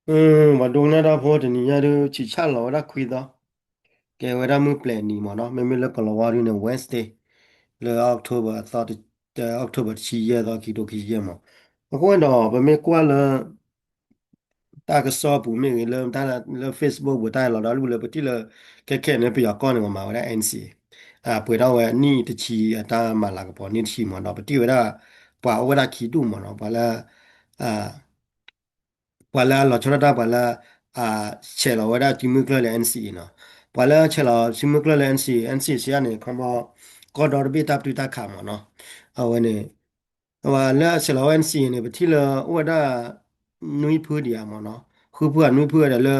အ ပှၤဒိကနၣ်တၢ်ဖိတနံၤညါဒုး ဆံးဆၣ်လီၤဝဲဒၣ်ခွံသီ, ကဲဝဲဒၣ်မုၢ်ပျဲၤနံၤမ့ၢ်နီၤ, မ့မ့ၢ်လၢကလီၤဝါဒုးန့ၣ် Wednesday လၢ October အသီ, October တဆံယဲၢ်သီ ခံကထိခံဆံယဲၢ်မ့ၢ်. အဃိဒီး ပမ့ၢ်ကွၢ်လၢ တၢ်ကစီၣ်ပူၤမ့ၢ်ဂ့ၤ လၢ လၢ Facebook ပူၤတၢ်လီၤဒီး လူၢ်လၢပထံၣ်လၢ ခဲခဲန့ၣ် ပယီၤကီၢ်န့ၣ် ပမၤဝဲဒၣ် NCA ပှဲၤထီၣ်ဝဲနံၣ်တဆံ အတၢ်မၤလၤကပီၤနံၣ်တဆံမ့ၢ်ဒီး ပထံၣ်ဝဲဒၣ် ပှၤအိၣ်ဝဲဒၣ်ခံဒူၣ်မ့ၢ်နီၤ, ပှၤလၢ ပှၤလၢအလီၤဆီဒၣ်တၢ် ပှၤလၢ အ ဆဲးလီၤဝဲဒၣ်စုမုၢ်ကျၢၢ်လၢ NCA နီၤ, ပှၤလၢဆဲးလီၤစုမုၢ်ကျၢၢ်လၢ NCA, NCA စံးယါန့ၣ် ခီမီ ကီၢ်ဒီတဘ့ၣ်တၢ်ပတုာ်တၢ်ခးမ့ၢ်နီၤ, အဝဲန့ၣ် ပှၤလၢအဆဲးလီၤဝဲ NCA န့ၣ် ပထံၣ်လၢအိၣ်ဝဲဒၣ် နွံဖုဒံးဧါမ့ၢ်နီၤ, ဃုဖုဧါနွံဖုဝဲဒၣ်လၢ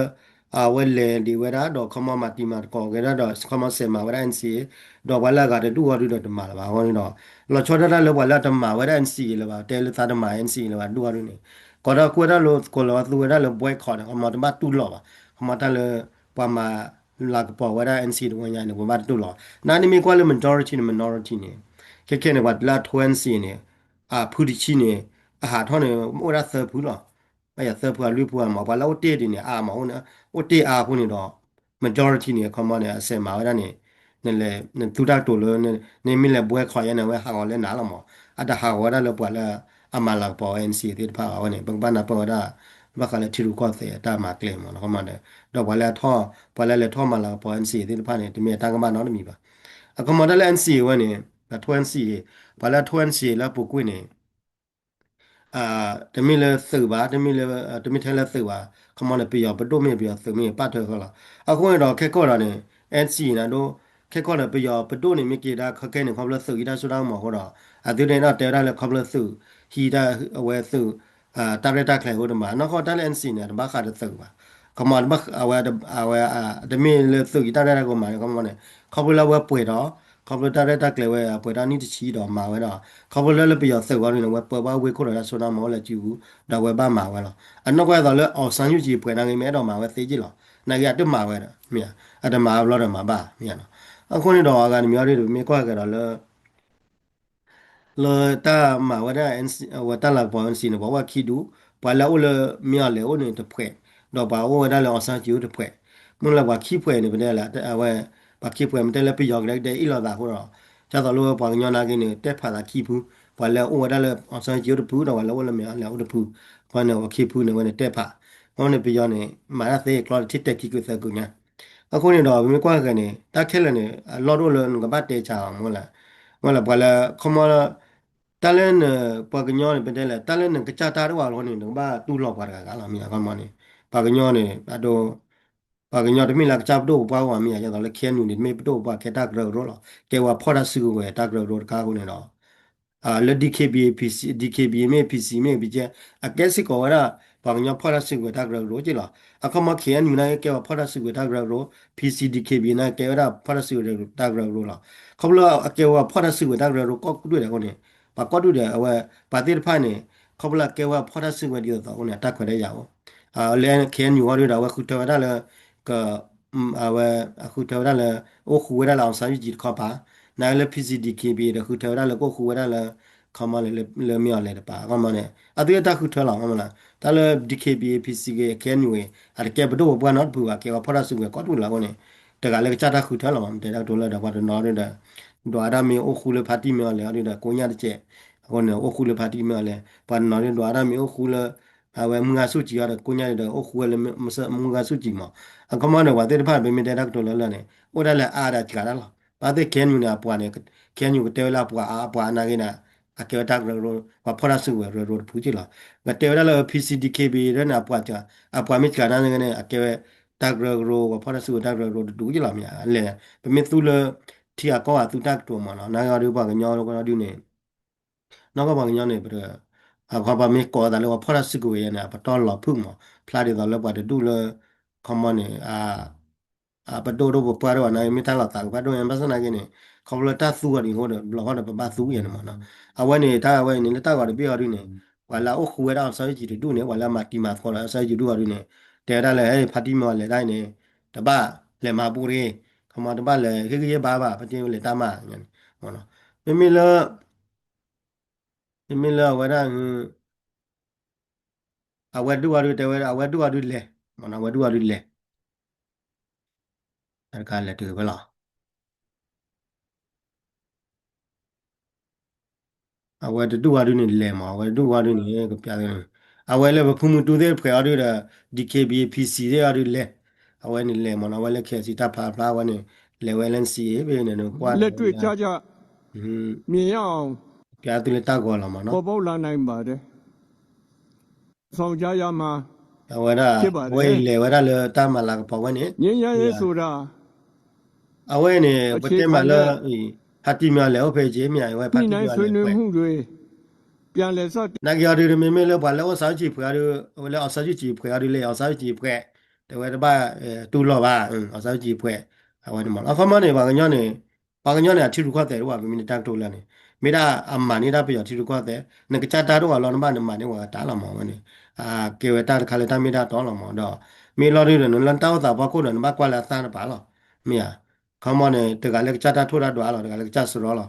အဝဲလဲၤဒံးဝဲဒၣ်ဒီး ခီမီမၤတံၤမၤသကိးက့ၤဒၣ်ဒီး ခီမီစဲးမၤဝဲဒၣ် NCA, ဒီးပှၤလၢအဂၤတဒူၣ်အီၤဒုးဒီးတမၤလၢၤဘၣ်အဃိန့ၣ်ဒီး လီၤဆီဒၣ်တၢ်လၢပှၤလၢအတမၤဝဲဒၣ် NCA လၢၤဘၣ်, တဲလၢသးတမၤ NCA လၢၤဘၣ်ဒူၣ်အီၤဒုးန့ၣ်, ကိးထီၣ်ကွဲးတၢ်လၢကိးလီၤဝဲသူဝဲဒၣ်လၢ boycott န့ၣ် ခီမီတဘၣ်တူၢ်လိာ်ဘၣ်, ခီမီတၢ်လၢ ပှၤမၤလၤကပီၤဝဲဒၣ် NCA တဝဲညါန့ၣ် ပဘၣ်တူၢ်လိာ်, နမ့ၢ်ကွၢ်လၢ majority န့ၣ် minority န့ၣ်, ခဲခဲန့ၣ် ပှၤလၢအထိ NCA န့ၣ် အဖုတဆံန့ၣ် အဟးထီၣ်န့ၣ် အိၣ်ဝဲဒၣ်သၢဖုလီၤ, ဘၣ်ယၤသၢဖုအလွံၢ်ဖုအမ့ၢ် ပှၤလၢအအိၣ်တ့ၢ်ဒ်န့ၣ် အါမ့ၢ် အိၣ်တ့ၢ်အါအဃိန့ၣ်ဒီး majority န့ၣ် ခီမီန့ၣ် အစဲးမၤဝဲဒၣ်န့ၣ် နလဲၤ နသူတၢ်ကတိၤလၢ နမ့ၢ်လဲၤ boycott ယဲန့ၣ် အဝဲဟးဂီၤလၢနၤလီၤမ့ၢ်, အတဟးဂီၤဝဲဒၣ်လၢပှၤလၢအမၤလၤကပီၤ NCA သ့ၣ်တဖၣ်ဘၣ်ဝဲန့ၣ် ပကဘၣ်နၢ်ပၢၢ်ဝဲဒၣ် ဘၣ်ဃးလၢထံရူၢ်ကီၢ်သဲးအတၢ်မၤကျဲမ့ၢ်နီၤ, ခီမီဒီး ဒီးပှၤလၢအထီၣ် ပှၤလၢလဲၤထီၣ်မၤလၤကပီၤ NCA သ့ၣ်တဖၣ်န့ၣ် တမ့ၢ်အတၢ်ကမၣ်နီတမံၤဘၣ်. အခီမီတၢ်လၢ NCA ဝဲန့ၣ် ပှၤထိ NCA, ပှၤလၢအထိ NCA လၢအပူၤကွံာ်န့ၣ် တမ့ၢ်လၢသုးဘၣ်, တမ့ၢ်လၢ တမ့ၢ်ထဲလၢသုးဘၣ်, ခီမီန့ၣ် ပယီၤပဒိၣ်မ့ၢ်ပယီၤသုးမ့ၢ် ပာ်ထွဲဃီလီၤ. အဃိန့ၣ်ဒီး ခဲကီၢ်ဒီးန့ၣ် NCA န့ၣ်ဒိ ခဲကီၢ်ဒီး ပယီၤပဒိၣ်န့ၣ် မ့ၢ်က့ၤဒၣ်ခဲကဲန့ၣ် ခီဖျိသုးဟံးတၢ်စိတၢ်ကမီၤအဃိဒီး အသုတ့ၢ်ဒီးတဲဝဲဒၣ်လၢခီဖျိသုး ဟံးတၢ်အဝဲသုး တၢ်ရဲၣ်တၢ်ကျဲၤအဃိတမၤ, နီၢ်ကီၢ်တၢ်လၢ NCA န့ၣ် တဘၣ်ဃးဒီးသုးဘၣ်. ခီမီ အဝဲ အဝဲ တမ့ၢ်လၢသုးက့ၤတၢ်ရဲၣ်တၢ်ကျဲၤမၤန့ၣ် ခီမီန့ၣ် ခီဖျိလၢအဝဲပှဲၤဒီး ခီဖျိတၢ်ရဲၣ်တၢ်ကျဲၤဝဲ ပှဲၤဒီးနံၣ်တဆံဒီးမၤဝဲဒီး ခီဖျိလၢလၢပယီၤသုးဝဲန့ၣ် အဝဲပၢဘၣ်ဝ့ၢ်ခိၣ်ဒီးတၢ်စိတၢ်ကမီၤအိၣ်လၢစုပူၤ ဒီးအဝဲဘၣ်မၤဝဲလီၤ. အနီၢ်ကီၢ်အသိးလၢ အောင်ဆန်းစုကြည် ပှဲၤနာ်က့ မ့ၢ်အဲၣ်ဒိးမၤဝဲသ့က့လီၤ. နာ်က့အတမၤဝဲဒီး မ့ၢ် အတမၤဘျီဒီးမၤဘၣ်မ့ၢ်နီၤ. အဃိန့ၣ်ဒီး အဂၤတမံၤအံၤဒီး ပမ့ၢ်ကွၢ်ကဒီးလၢ လၢတၢ်မၤဝဲဒၣ် အဝဲတၢ်လၤကပီၤ NCA န့ၣ် ပှၤအိၣ်ဝဲခံဒူၣ်, ပှၤလၢအအိၣ်လၢ မင်းအောင်လှိုင် အိၣ်န့ၣ်တဖှဲး, ဒီးပှၤအိၣ်ဝဲဒၣ်လၢ အောင်ဆန်းစုကြည် အိၣ်တဖှဲး, မ့ၢ်လၢပှၤခံဖှဲးန့ၣ် ပတဲလၢ အဝဲ ပှၤခံဖှဲးမ့ၢ်တဲလၢပယီၤကဒဲကဒဲအ့ၣ်လိာ်သးအဃိဒီး ဒ်သိးလၢပှၤကညီနာ်က့န့ၣ် တဲဖးသးခံဖု, ပှၤလၢအိၣ်ဝဲဒၣ်လၢ အောင်ဆန်းစုကြည် အိၣ်တဖု ဒီးပှၤလၢအိၣ်လၢ မင်းအောင်လှိုင် အိၣ်တဖု, အဃိန့ၣ် ပှၤခံဖုန့ၣ် အဝဲန့ၣ်တဲဖး, အဃိန့ၣ် ပယီၤန့ၣ် မၤတၢ်သ့ကျီတထံၣ်တဲာ်ခံကုာ်သၢကုာ်ညါ အဃိန့ၣ်ဒီး ပမ့ၢ်ကွၢ်ဂဲၤန့ၣ် တၢ်ခဲလၢာ်န့ၣ် အလီၢ်တအိၣ်လၢနကဘၣ်တဲဆါအီၤမ့ၢ်လဲၣ်, မ့ၢ်လဲၣ် ပှၤလၢ ခီမီ တၢ်လၢန ပှၤကညီန့ၣ် ပတဲလဲၣ် တၢ်လၢနကစၢ်တၢ်တအိၣ်အဃိန့ၣ် နကဘၣ်တူၢ်လိာ်ပှၤတဂၤဂၤလီၤ မ့ၢ်ခီမီန့ၣ် ပှၤကညီန့ၣ် အဒိ ပှၤကညီတမ့ၢ်လၢအကစၢ်ပဒိၣ်ပပှၢ်အိၣ်ဘၣ် မ့ၢ်ယၤ ဒ်သိးလၢ KNU န့ၣ် တမ့ၢ်ပဒိၣ်ပပှၢ် ကဲတၢ်ကရၢကရိလီၤ, ကဲဝဲဖီၣ်တၢ်စုကဝဲၤတၢ်ကရၢကရိတခါအဃိန့ၣ်ဒီး လၢ DKBA PC, DKBA မ့ၢ် PC မ့ၢ် BGF အကဲစ့ၢ်ကီးဝဲဒၣ် ပှၤကညီဖီၣ်တၢ်စုကဝဲၤတၢ်ကရၢကရိက့လီၤ. အခီမီ KNU နာ်က့ကဲဝဲဖီၣ်တၢ်စုကဝဲၤတၢ်ကရၢကရိ, PC, DKBA နာ်က့ကဲဝဲဒၣ်ဖီၣ်တၢ်စုကဝဲၤတၢ်ကရၢကရိလီၤ. ခီဖျိအကဲဝဲဖီၣ်တၢ်စုကဝဲၤတၢ်ကရၢကရိကိးကဒွဲၣ်ဒဲးအဃိန့ၣ် ပှၤကိးဒွဲၣ်ဒဲးအဝဲ ပှၤသ့ၣ်တဖၣ်န့ၣ် ခီဖျိအကဲဝဲဖီၣ်တၢ်စုကဝဲၤဒ်သိးသိးအဃိန့ၣ် အတၢ်ခွဲးတၢ်ယာ်အိၣ် လၢ KNU အဂီၢ်ဒုဒီး အဝဲဃုထၢဝဲဒၣ်လၢ က အဝဲ အဃုထၢဝဲဒၣ်လၢ အိၣ်ဃူဝဲဒၣ်လၢ အောင်ဆန်းစုကြည် တခီပၤ, နာ်က့လၢ PC, DKBA ဒီးဃုထၢဝဲဒၣ်လၢကအိၣ်ဃူဝဲဒၣ်လၢ ခီမီန့ၣ် လၢ မင်းအောင်လှိုင် တပၤ အခီမီန့ၣ် အသုတၢ်ဃုထၢလီၤ မ့ၢ်လဲၣ် တၢ်လၢ DKBA, PC, KNU အံၤ အတကဲပဒိၣ်ပပှၢ်နီတဖုဘၣ် ကဲဝဲဖီၣ်တၢ်စုကဝဲၤကိးဒူၣ်လီၤအဃိန့ၣ် တဂၤလၢကစၢ်တၢ်ဃုထၢလီၤမ့ၢ် တဲတၢ်ကတိၤလၢဒီး ပှၤတနီၤဒုဒီး ဒွးတၢ်မ့ၢ်အိၣ်ဃူလၢ ဖါတံၢ်မ့ၢ်အီၤလဲၣ်အီၤဒုဒီး ကိညၢ်တကဲး အဃိန့ၣ် အိၣ်ဃူလၢ ဖါတံၢ်မ့ၢ်အီၤလဲၣ် ပှၤတနီၤဒုဒွးတၢ်မ့ၢ်အိၣ်ဃူလၢ အဝဲ မုၢ်ဂၤဆူၣ်ကံၤအီၤဒီး ကိညၢ်ဒုဒီး အိၣ်ဃူဝဲလၢ မုၢ်ဂၤဆူၣ်ကံၤမး အခီမီန့ၣ် ပှၤသ့ၣ်တဖၣ် ပမ့ၢ်တဲတၢ်ကတိၤလၢလၢ်န့ၣ် အိၣ်ဒၣ်လၢအါဒီးစှၤတၢ်လီၤ. ဘၣ်သ့ၣ် KNU န့ၣ် အပှၤန့ၣ် KNU ကတဲဝဲလၢအပှၤအါ အပှၤအါနာ်က့န့ၣ် အကဲဝဲတၢ်ကရၢကရိ ပှၤဖီၣ်တၢ်စုကဝဲၤကရၢကရိတဖုက့လီၤ. ကတဲဝဲဒၣ်လၢ PC, DKBA န့ၣ် အပှၤ အပှၤမ့ၢ်စှၤနာ်က့န့ၣ် အကဲဝဲ တၢ်ကရၢကရိ ပှၤဖီၣ်တၢ်စုကဝဲၤတၢ်ကရၢကရိတဒူၣ်က့လီၤ မ့ၢ်လဲၣ် ပမ့ၢ်သူလၢ ထံဂၤကီၢ်ဂၤသူတၢ်ကတိၤမးနီၤ နာ်က့အီၤဒု ပှၤကညီဒုဒီးန့ၣ် နီၢ်ကီၢ်ပှၤကညီန့ၣ် ပတ အခီပၤမ့ၢ်ကိးအသးလၢပှၤဖီၣ်တၢ်စုကဝဲၤယဲန့ၣ် ပတီၢ်လီၤဖုၣ်မး ဖျါဒ်သိးလၢပှၤတဒူၣ်လၢ ခီမီန့ၣ် ပဒိၣ်ဒိၣ်ပပှၢ်ဒိၣ်ဘၣ်နာ်က့ မ့ၢ်တၢ်လီၤသးကဖၣ်ဒိၣ်ညါ ဘၣ်ဆၣ်နာ်က့န့ၣ် ခီဖျိလၢတၢ်သူအီၤဒ်အဃိဒီး ဘျီဃီဒီးပဘၣ်သူယဲန့ၣ်မးနီၤ အဝဲန့ၣ် တၢ်အဝဲန့ၣ် လၢတၢ်ဂီၤတဘ့ၣ်အီၤဒုန့ၣ် ပှၤလၢအအိၣ်ဃူဝဲဒၣ် အောင်ဆန်းစုကြည် တဒူၣ်န့ၣ် ပှၤလၢအမၤတံၤမၤသကိးဒီး အောင်ဆန်းစုကြည် ဒူၣ်အီၤဒုန့ၣ် တဲဝဲဒၣ်လၢ ဟဲ ဖါတံၢ်မ့ၢ်အီၤလဲၣ်တၢ်အံၤန့ၣ် တဘၣ်လဲၤမၤဘူးတဂ့ၤ ခီမီတဘၣ်လဲၤ ဟ့ၣ်ဂံၢ်ဟ့ၣ်ဘါဘၣ် ဖါတံၢ်မ့ၢ်လဲၤတၢ်မၤညါန့ၣ် မ့မ့ၢ်လၢ မ့မ့ၢ်လၢအဝဲဒၣ် အဝဲတဒူၣ်ဝီဒု တဲဝဲ အဝဲတဒူၣ်ဝီဒုလဲၤမ့ၢ်နီၤ, အဝဲတဒူၣ်ဝီဒုလဲၤ တၢ်တခါလဲၤတုၤဝဲလီၤ. အဝဲတဒူၣ်ဝီဒုန့ၣ်လဲၤမ့ၢ်, အဝဲတဒူၣ်ဝီဒုန့ၣ် ကပျး, အဝဲလၢပဖုမုၢ်တူသ့ၣ်တဖှဲးအီၤဒုဒီး ဒီး ခ့ဘံၣ်အ့ၣ် ဖံစံသ့ၣ်အီၤဒုလဲၤ, အဝဲန့ၣ်လဲၤမ့ၢ်နီၤ, အဝဲလၢ ခ့စံ တၢ်ဖျါဖျါဝဲန့ၣ် လဲၤဝဲလၢ နစံအ့ၣ် ဖဲန့ၣ် နကွၢ် မြင်ရအောင် ပျးသုလၢတၢ်ဂီၤလီၤမ့ၢ်နီၤ. အဝဲဒၣ် အဝဲအံၤလဲၤဝဲဒၣ်လၢတၢ်မၤလၤကပီၤဝဲန့ၣ် အဝဲန့ၣ် ပတဲမးလၢ ဖါတံၢ်မ့ၢ်အီၤလဲၤအိၣ်ဖဲက့ၤ မ့ၢ်ဝဲဖါတံၢ်မ့ၢ်အီၤလဲၤအိၣ်ဖဲက့ၤ မ့ၢ်ဝဲဖါတံၢ်မ့ၢ်အီၤလဲၤပှဲၤ နာ်က့အီၤဒု မ့မ့ၢ်လၢပှၤလၢအိၣ်စီၤစုစ့ၣ်ပှဲၤအီၤဒု အဝဲလၢစီၤစုစ့ၣ်ပှဲၤအီၤဒုလဲၤ စီၤစုစ့ၣ်ပှဲၤ တဲဝဲတဘၣ်တူၢ်လိာ်ဘၣ် စီၤစုစ့ၣ်ပှဲၤ အဝဲန့ၣ်မ့ၢ် အခီမီန့ၣ် ပှၤကညီန့ၣ် ပှၤကညီန့ၣ် အထံရူၢ်ကီၢ်သဲးတအိၣ်ဘၣ် ပမ့ၢ်န့ၢ်တၢ်ကတိၤလၢန့ၣ် မ့ၢ်ဒၣ်အမၤန့ၢ်ဒၣ်ပယီၤထံရူၢ်ကီၢ်သဲး နကစၢ်တၢ်တအိၣ်အလီၢ် နဘၣ်နမၤန့ၢ်ပှၤကတၢၢ်လီၤမ့ၢ်ဝဲန့ၣ် ကဲဝဲတၢ်တခါလၢတၢ်မ့ၢ်တၢ်တီလီၤမ့ၢ်ဒီး မ့ၢ်လီၤဒုဒီး နလၢတၢ်အိၣ်သးဖီခိၣ်ဒီး နဘၣ်ကွၢ်လၢအသၣ်တပၤလီၤ မ့ၢ်ဧါ ခီမီန့ၣ် တဂၤလၢကစၢ်တၢ်ထိၣ်တၢ်ဒွးလီၤ တဂၤလၢကစၢ်စရီလီၤ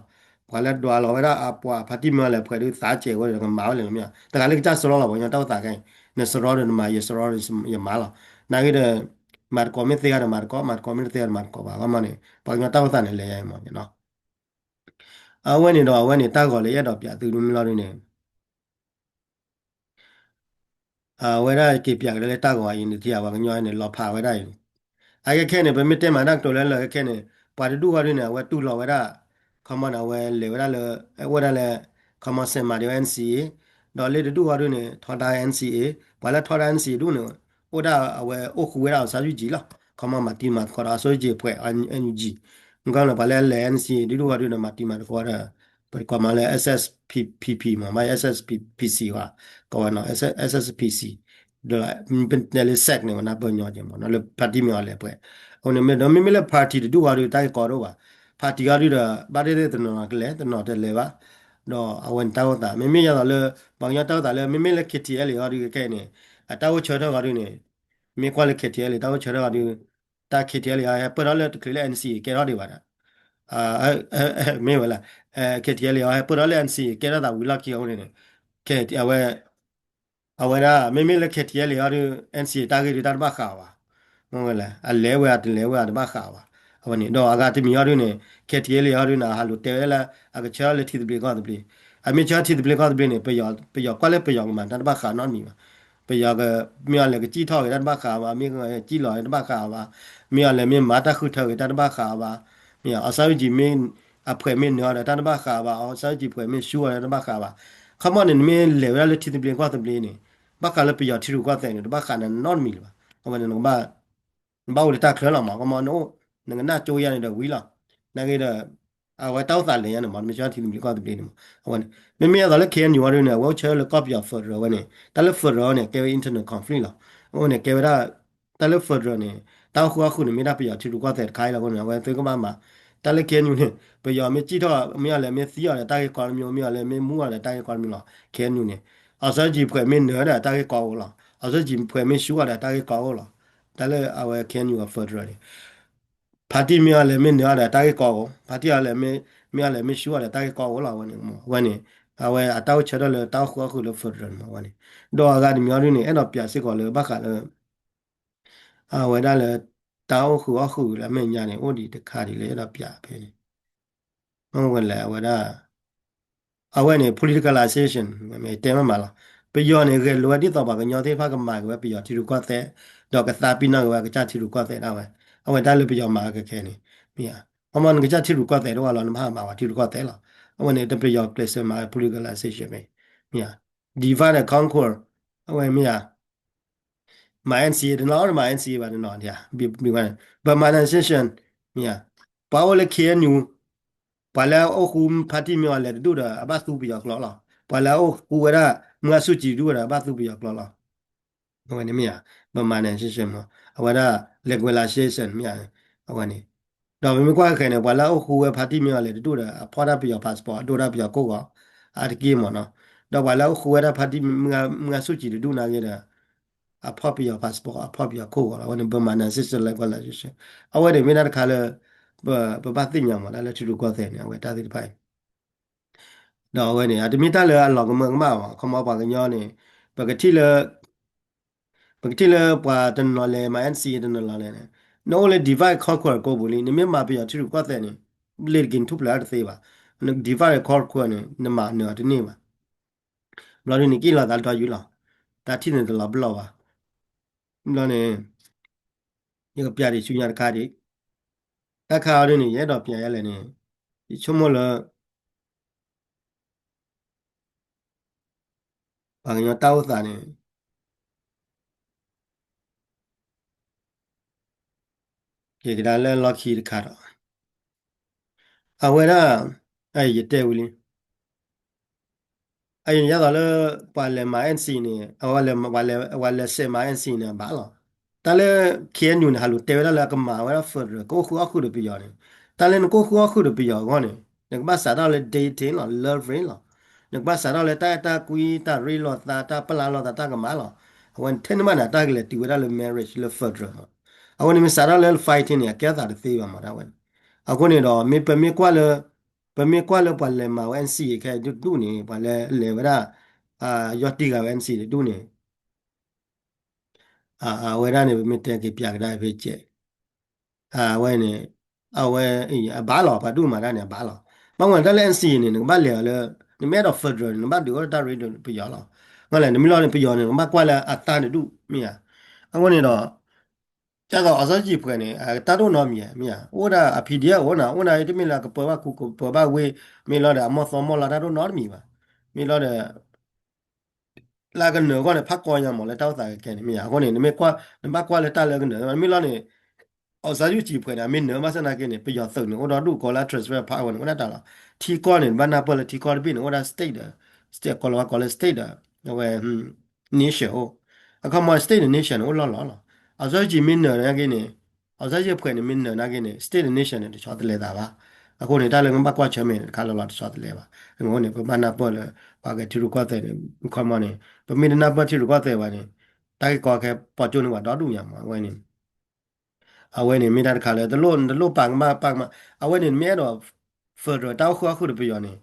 ပှၤလၢဒွးလီၤဝဲဒၣ်အပှၤဖါတံၢ်မ့ၢ်အီၤလဲၤပှဲၤဒု သးစဲးဝဲဒီး ကမၤဝဲလဲၣ်လီၤ မ့ၢ်ဧါ တဂၤလၢကစၢ်စရီလီၤ ပှၤကညီတၢ်အိၣ်သးခဲအံၤ နစရီဒီးနမၤ ယစရီဒီးယမၤလီၤ နာ်က့ဒီး မၤတကိးမ့ၢ်သ့ဂၤဒီးမၤတကိး မၤတကိးမ့ၢ်တသ့ဂၤဒီးမၤတကိးဘၣ် ခီမီန့ၣ် ပှၤကညီတၢ်အိၣ်သးန့ၣ်လဲၤယါအံၤမ့ၢ်နီၤ အဝဲန့ၣ်ဒီး အဝဲန့ၣ် တၢ်ဂီၤလၢယအဲၣ်ဒိးပျးသုဒ်မ့ၢ်လီၤဒုန့ၣ် အဝဲဒၣ်က့ၤပျးကဒါလၢတၢ်ဂီၤအံၤန့ၣ် ထံၣ်ဧါ ပှၤကညီန့ၣ် လီၤဖးဝဲဒၣ်အံၤန့ၣ် အခဲခဲန့ၣ် ပမ့ၢ်တဲမၤတၢ်ကတိၤလၢလၢခဲခဲန့ၣ် ပှၤတဒူၣ်ဃီဒုန့ၣ် အဝဲတူၢ်လိာ်ဝဲဒၣ် ခီမီန့ၣ် အဝဲလဲၤဝဲဒၣ်လၢ အိၣ်ဝဲဒၣ်လၢ ခီမီ စဲးမၤဒံးဝဲ NCA ဒီးလၢတဒူၣ်ဃီဒုန့ၣ် ထီဒါ NCA ပှၤလၢထီဒါ NCA ဒူၣ်န့ၣ် အိၣ်ဒၣ်အဝဲအိၣ်ဃူဝဲဒၣ် အောင်ဆန်းစုကြည် လီၤ ခီမီမၤတံၤမၤသကိးဒီး အောင်ဆန်းစုကြည် အဖွဲ့ NUG မ့ၢ်ကီန့ၣ် ပှၤလၢလဲၤ NCA ဒူၣ်ဃီဒုန့ၣ် မၤတံၤမၤသကိးဒီး ပကိးမးလၢ SSPP မ့ၢ် မ့ၢ် SSPC ဝဲ ကိးဝဲနီၤ SSPC ဒီး ပတဲလၢ စဲး န့ၣ် ဝဲနၢ်ပၢၢ်ညီက့ၤမ့ၢ်နီၤ လၢဖါတံၢ်မ့ၢ်အီၤလဲၤပှဲၤ အဃိန့ၣ်မ့ၢ်ဒီး မ့မ့ၢ်လၢ party တဒူၣ်ဃီဒု တၢ်ဂ့ၢ်ကီတအိၣ်ဘၣ် party ဃီဒုဒီး ဘၣ်သ့ၣ်သ့ၣ်တနီၤကလဲၤ တနီၤတလဲၤဘၣ် ဒီးအဝဲန့ၣ်တၢ်အိၣ်သး မ့မ့ၢ်ယသိးလၢ ပှၤကညီတၢ်အိၣ်သးလၢ မ့မ့ၢ်လၢ KTLA ဃီဒုခဲခဲအံၤန့ၣ် အတၢ်အိၣ်ဆၢထၢၣ်ဃီဒုန့ၣ် မ့ၢ်ကွၢ်လၢ KTLA တၢ်အိၣ်ဆၢထၢၣ်ဃီဒု တၢ် KTLA ဟဲပၢၢ်ထီၣ်လၢတချုးလၢ NCA ကဲထီၣ်ဒံးဘၣ်ဒီး မ့ၢ်ဝဲလၢ KTLA ဟဲပၢၢ်ထီၣ်လၢ NCA ကဲထီၣ်သးဝံၤလီၢ်ခံအဃိန့ၣ် အဝဲ အဝဲဒၣ် မ့မ့ၢ်လၢ KTLA ဃီဒု NCA တၢ်ဂ့ၢ်ဒု တၢ်တဘၣ်ဃးဘၣ် မ့ၢ်ဝဲလၢ အလဲၤဝဲတလဲၤဝဲတဘၣ်ဃးဘၣ် အဝဲန့ၣ် ဒီးအဂၤတမံၤဃီဒုန့ၣ် KTLA ဃီဒုန့ၣ် အဟးလိာ်တဲဝဲလၢ အကဆၢလၢထံသဘျ့ကီၢ်သဘျ့ အမ့ၢ်ဆၢထံသဘျ့ကီၢ်သဘျ့န့ၣ် ပယီၤကွၢ်လၢပယီၤကမၤတၢ်တဘၣ်ဃးနီတမံၤဘၣ် ပယီၤက မ့ၢ်အီၤလဲၤကစံၣ်ထီၣ်ဂ့ၤတၢ်တဘၣ်ဃးဘၣ် မ့ၢ်ကစံၣ်လီၤတဘၣ်ဃးဘၣ် မ့ၢ်အီၤလဲၤမ့ၢ်မၤတၢ်ဃုထၢဂ့ၤတၢ်တဘၣ်ဃးဘၣ် မ့ၢ် အောင်ဆန်းစုကြည် မ့ၢ် အဖှဲးမ့ၢ်နၢၤအီၤဒီးတၢ်တဘၣ်ဃးဘၣ် အောင်ဆန်းစုကြည် ဖှဲးမ့ၢ်ဆူအီၤဒီးတၢ်တဘၣ်ဃးဘၣ် ခီမီန့ၣ် နမ့ၢ်လဲၤဝဲဒၣ်လၢထံသဘျ့ကီၢ်သဘျ့န့ၣ် ဘၣ်ဃးလၢပယီၤထံရူၢ်ကီၢ်သဲးန့ၣ် တဘၣ်ဃးနၤနီတမံၤလၢၤဘၣ် အဝဲန့ၣ် နကဘၣ်အိၣ်လၢတၢ်ချၢလီၤမး ကမီနအိၣ် နကနၢ်ကၠိယါန့ၣ်ဒီးဝံၤလီၤ နာ်က့ဒီး အဝဲတၢ်အိၣ်သးလဲၤညါန့ၣ်မး နမ့ၢ်ဆၢထံသဘျ့ကီၢ်သဘျ့န့ၣ်မး အဝဲန့ၣ် မ့မ့ၢ်အသိးလၢ KNU ဃီဒုန့ၣ် အဝဲအိၣ်ဆၢလၢကီၢ်ပယီၤ federal ဝဲန့ၣ် တၢ်လၢ federal န့ၣ် ကဲဝဲ internal conflict လီၤ အဝဲန့ၣ် ကဲဝဲဒၣ် တၢ်လၢ federal န့ၣ် တၢ်အိၣ်ဃူအိၣ်ဃုာ်န့ၣ် မ့ၢ်ဒၣ်ပယီၤထံရူၢ်ကီၢ်သဲးတခါအံၤလီၤအဃိန့ၣ် အဝဲသ့ၣ်ကဘၣ်မၤ တၢ်လၢ KNU န့ၣ် ပယီၤမ့ၢ်စံၣ်ထီၣ် မ့ၢ်အီၤလဲၤမ့ၢ်သံအီၤဒီးတၢ်ဂ့ၢ်ကီတမံၤ မ့ၢ်အီၤလဲၤမ့ၢ်မူအီၤဒီးတၢ်ဂ့ၢ်ကီတမံၤလီၤ KNU န့ၣ် အောင်ဆန်းစုကြည် ဖှဲးမ့ၢ်နၢၤဒီးတၢ်ဂ့ၢ်ကီအိၣ်လီၤ အောင်ဆန်းစုကြည် ဖှဲးမၢဆူအီၤဒီးတၢ်ဂ့ၢ်ကီအိၣ်လီၤ တၢ်လၢအဝဲ KNU ကီၢ် federal န့ၣ် ဖါတံၢ်မ့ၢ်အီၤလဲၤမ့ၢ်နၢၤအီၤဒီးတၢ်ဂ့ၢ်ကီအိၣ် ဖါတံၢ်အီၤလဲၤမ့ၢ် မ့ၢ်အီၤလဲၤမ့ၢ်ဆူအီၤဒီးတၢ်ဂ့ၢ်ကီအိၣ်လီၤ အဝဲန့ၣ် အဝဲအတၢ်အိၣ်ဆၢထၢၣ်လၢတၢ်အိၣ်ဃူအိၣ်ဃုာ်လၢ federal န့ၣ်မး အဝဲန့ၣ် ဒီးအဂၤတမံၤအီၤဒုန့ၣ် အဲၣ်ဒိးပျးစ့ၢ်ကီးလၢဘၣ်ဃးလၢ အဝဲဒၣ်လၢ တၢ်အိၣ်ဃူအိၣ်ဃုာ်လၢအမဲာ်ညါန့ၣ် အိၣ်ဒံးတခါဒ်လဲၣ် အဲၣ်ဒိးပျးဖဲန့ၣ် မ့ၢ်ဝဲလဲၣ် အဝဲဒၣ် အဝဲန့ၣ် politicalization တဲမ့ၢ်မးလီၤ ပယီၤန့ၣ် ဂဲၤလိာ်ဝဲဒ်သိးပှၤကညီသ့ၣ်တဖၣ်ကမၤက့ၤဝဲပယီၤထံရူၢ်ကီၢ်သဲး ဒီးကသးပ့ၤနီၣ်က့ၤဝဲကစၢ်ထံရူၢ်ကီၢ်သဲးဒၣ်ဝဲ အဝဲတၢ်လၢပယီၤမၤကခဲန့ၣ် မ့ၢ်ဧါ ခီမီနကစၢ်ထံရူၢ်ကီၢ်သဲးတအိၣ်လီၤ နဘၣ်ဟးမၤပှၤထံရူၢ်ကီၢ်သဲးလီၤ အဝဲန့ၣ် တပယီၤကျဲးစၢးမၤ politicalization မ့ၢ် မ့ၢ်ဧါ divide and conquer အဝဲမ့ၢ်ဧါ မၤ NCA တနီၤ မၤ NCA ဘၣ်တနီၤ Burmanization မ့ၢ်ဧါ ပှၤအိၣ်လၢ KNU ပှၤလၢအအိၣ်ဃူဖါတံၢ်မ့ၢ်အီၤလဲၤတဒူၣ်ဒီး အဘၣ်သူပယီၤကျိာ်လီၤ ပှၤလၢအအိၣ်ဃူဝဲဒၣ် မုၢ်ဂၤဆူၣ်ကၠံၤတဒူၣ်ဒီး အဘၣ်သူပယီၤကျိာ်လီၤ အဝဲန့ၣ်မ့ၢ်ဧါ Burmanization မ့ၢ် အဝဲဒၣ် legalization မ့ၢ်ဧါ အဝဲန့ၣ် ဒီးပမ့ၢ်ကွၢ်ခဲန့ၣ် ပှၤလၢအအိၣ်ဃူဝဲဖါတံၢ်မ့ၢ်အီၤလဲၤတဒူၣ်ဒီး အဖီၣ်တၢ်ပယီၤ passport အဒိၣ်တၢ်ပယီၤခိၣ်ဂီၤ အါတက့ၢ်မ့ၢ်နီၤ ဒီးပှၤလၢအအိၣ်ဃူဝဲဒၣ်ဖါတံၢ်မုၢ်ဂၤဆူၣ်ကၠံၤတဒူၣ်နာ်က့ဒီး အဖီၣ်ပယီၤ passport အဖီၣ်ပယီၤခိၣ်ဂီၤလီၤ အဝဲန့ၣ် Burmanization legalization အဝဲန့ၣ်မ့ၢ်တၢ်တခါလၢ ပဘၣ်သ့ၣ်ညါမး တၢ်လၢထံရူၢ်ကီၢ်သဲးန့ၣ် အဝဲတၢ်သ့ၣ်တဖၣ်အံၤ ဒီးအဝဲန့ၣ် အတမ့ၢ်တၢ်လၢအလီၤကမၢကမၣ်ဘၣ် ခီမီပှၤကညီန့ၣ် ပကထံၣ်လၢ ပကထံၣ်လၢပှၤတနီၤလဲၤမၤ N C A တနီၤလီၤလဲၣ်န့ၣ်, နအိၣ်လၢ divide conquer ကိးပူၤလံ, နမ့ၢ်မၤပယီၤထံရူၢ်ကီၢ်သဲးန့ၣ် လ့ၤတက့ၤနထူၣ်ဖျဲးတသ့ဘၣ်. န divide conquer န့ၣ် နမၤနၢၤအီၤတန့ၢ်ဘၣ်. ဘျီဒုန့ၣ်က့ၤလီၤသးလၢဒီယူလီၤ, တၢ်ထံၣ်န့ၣ်တလီၤပလိာ်ဘၣ်. ဘျီန့ၣ် ယကပျးဒံးဆူညါတခါဒံး, တၢ်ခါအံၤဒ်န့ၣ် ယအဲၣ်ဒိးပျးယဲလဲၣ်န့ၣ်, ယဆိကမိၣ်လၢ ပှၤကညီတၢ်အိၣ်သးန့ၣ် က့ၤကဒါလၢလီၢ်ခံတခါဒီး အဝဲဒၣ် ယတဲဝံၤလံ, အယဲသိးလၢ ပှၤလဲၤမၤ N C A န့ၣ် အဝဲလဲၤ ပှၤလဲၤ ပှၤလဲၤစဲးမၤ N C A န့ၣ် အဘၣ်လီၤ. တၢ်လၢ K N U န့ၣ် ဟးလူၤတဲဝဲဒၣ်လၢအကမၤဝဲဒၣ် federal ကအိၣ်ဃုာ်အီၣ်ဃုာ်ဒီးပယီၤန့ၣ်, တၢ်လၢနကအိၣ်ဃုာ်အီၣ်ဃုာ်ဒီးပယီၤအဂီၢ်န့ၣ် နကဘၣ်စးထီၣ်လၢ dating လီၤ, loving လီၤ. နကဘၣ်စးထီၣ်လၢတၢ်အဲၣ်တၢ်ကွံ တၢ်ရ့လိာ်သး တၢ်ပျၢ်လိာ်သး တၢ်ကမၣ်လီၤ. အဝဲန့ၣ်ထဲန့ၣ်ဘၣ်န့ၣ် အတၢ်ကလဲၤတုၤဝဲဒၣ်လၢ marriage လၢ federal မး. အဃိန့ၣ်မ့ၢ်စးထီၣ်လၢ fighting န့ၣ် အကဲအသးတသ့ဘၣ်မး တၢ်ဝဲန့ၣ်. အဃိန့ၣ်ဒီး မ့ၢ်ပမ့ၢ်ကွၢ်လၢ ပမ့ၢ်ကွၢ်လၢပှၤလဲၤမၤဝဲ N C A ခဲအံၤတဒူၣ်န့ၣ် ပှၤလဲၤလဲၤဝဲဒၣ် ယီၢ်တံၢ်ဂၤဝဲ N C A တဒူၣ်န့ၣ် အဝဲဒၣ်န့ၣ် ပမ့ၢ်တဲက့ၤပျးကဒါဖဲကဲး အဝဲန့ၣ် အဝဲ အဘၣ်လီၤ ပှၤဒူၣ်မၤတၢ်န့ၣ် အဘၣ်လီၤ. ဘၣ်မနုၤတၢ်လၢ N C A န့ၣ် နကဘၣ်လဲၤအီၤလၢ နမ့ၢ်အဲၣ်ဒိး federal န့ၣ် နဘၣ်ဒုးအိၣ်လၢတၢ်ရ့ဒိၣ်ပယီၤလီၤ. မ့ၢ်လဲၣ် နမ့ၢ်လီၤန့ၣ် ပယီၤန့ၣ် နကဘၣ်ကွၢ်လၢအတၢ်တဒူၣ် မ့ၢ်ဧါ. အဃိန့ၣ်ဒီး ဒ်သိး အောင်ဆန်းစုကြည် ဖှဲးန့ၣ် တၢ်ဒိၣ်နီတမံၤ မ့ၢ်ဧါ. အိၣ်ဒၣ်အ P D F အိၣ်နၤ အိၣ်နၤ တမ့ၢ်လၢကပၢဘၣ်ခူကပၢဘၣ်ဝ့ၢ် မ့ၢ်လီၤဒီး အမီၢ်သီမီၢ်လီၤ တၢ်ဒိၣ်နီတမံၤဘၣ်. မ့ၢ်လီၤဒီး လၢအကနၢၤအဂီၢ်န့ၣ် ဖးကီညါမး လၢတၢ်အိၣ်သးကဲန့ၣ် မ့ၢ်ဧါ. အဃိန့ၣ် နမ့ၢ်ကွၢ် နဘၣ်ကွၢ်လၢတၢ်လၢအကနၢၤ မ့ၢ်လီၤန့ၣ် အောင်ဆန်းစုကြည် ဖှဲးန့ၣ် မ့ၢ်နၢၤဘၣ်ဆၣ်သနာ်က့န့ၣ် ပယီၤသုးန့ၣ် အိၣ်ဒီဒူၣ်ကီးလၢ transfer power န့ၣ် အိၣ်ဒၣ်တၢ်လီၤ. ထံကီၢ်န့ၣ် နဘၣ်နၢ်ပၢၢ်လၢထံကီၢ်တဘ့ၣ်န့ၣ် အိၣ်ဒၣ် state ဒီး state ကီးလီၤဝဲကီးလၢ state ဒီး အဝဲ nation အိၣ်. အခီပညီ state ဒီး nation န့ၣ် အိၣ်လီၤလီၤလီၤ. အောင်ဆန်းစုကြည် မ့ၢ်နၢၤနာ်က့န့ၣ် အောင်ဆန်းစုကြည် ဖှဲးန့ၣ် မ့ၢ်နၢၤနာ်က့န့ၣ် state ဒီး nation န့ၣ် တဆီတလဲသးဘၣ်. အဃိန့ၣ် တၢ်လၢနဘၣ်ကွၢ်ဆၢၣ်မဲာ်န့ၣ် တခါလီၤလီၤ တဆီတလဲဘၣ်. အဃိန့ၣ် ပဘၣ်နၢ်ပၢၢ်လၢ ပှၤကထံရူၢ်ကီၢ်သဲးန့ၣ် အခီပညီန့ၣ် ပမ့ၢ်တနၢ်ပၢၢ်ထံရူၢ်ကီၢ်သဲးဘၣ်န့ၣ် တၢ်ဂ့ၢ်ကီခဲပိာ်ကၠိန့ၢ်ပှၤဒီဒူၣ်ညါမး အဝဲန့ၣ် အဝဲန့ၣ် မ့ၢ်တၢ်တခါလၢ တလိၣ် တလိၣ်ပာ်ကမၣ် ပာ်ကမၣ် အဝဲန့ၣ် မ့ၢ်အဲၣ်ဒိး federal တၢ်အိၣ်ဃုာ်အီၣ်ဃုာ်ဒီးပယီၤန့ၣ်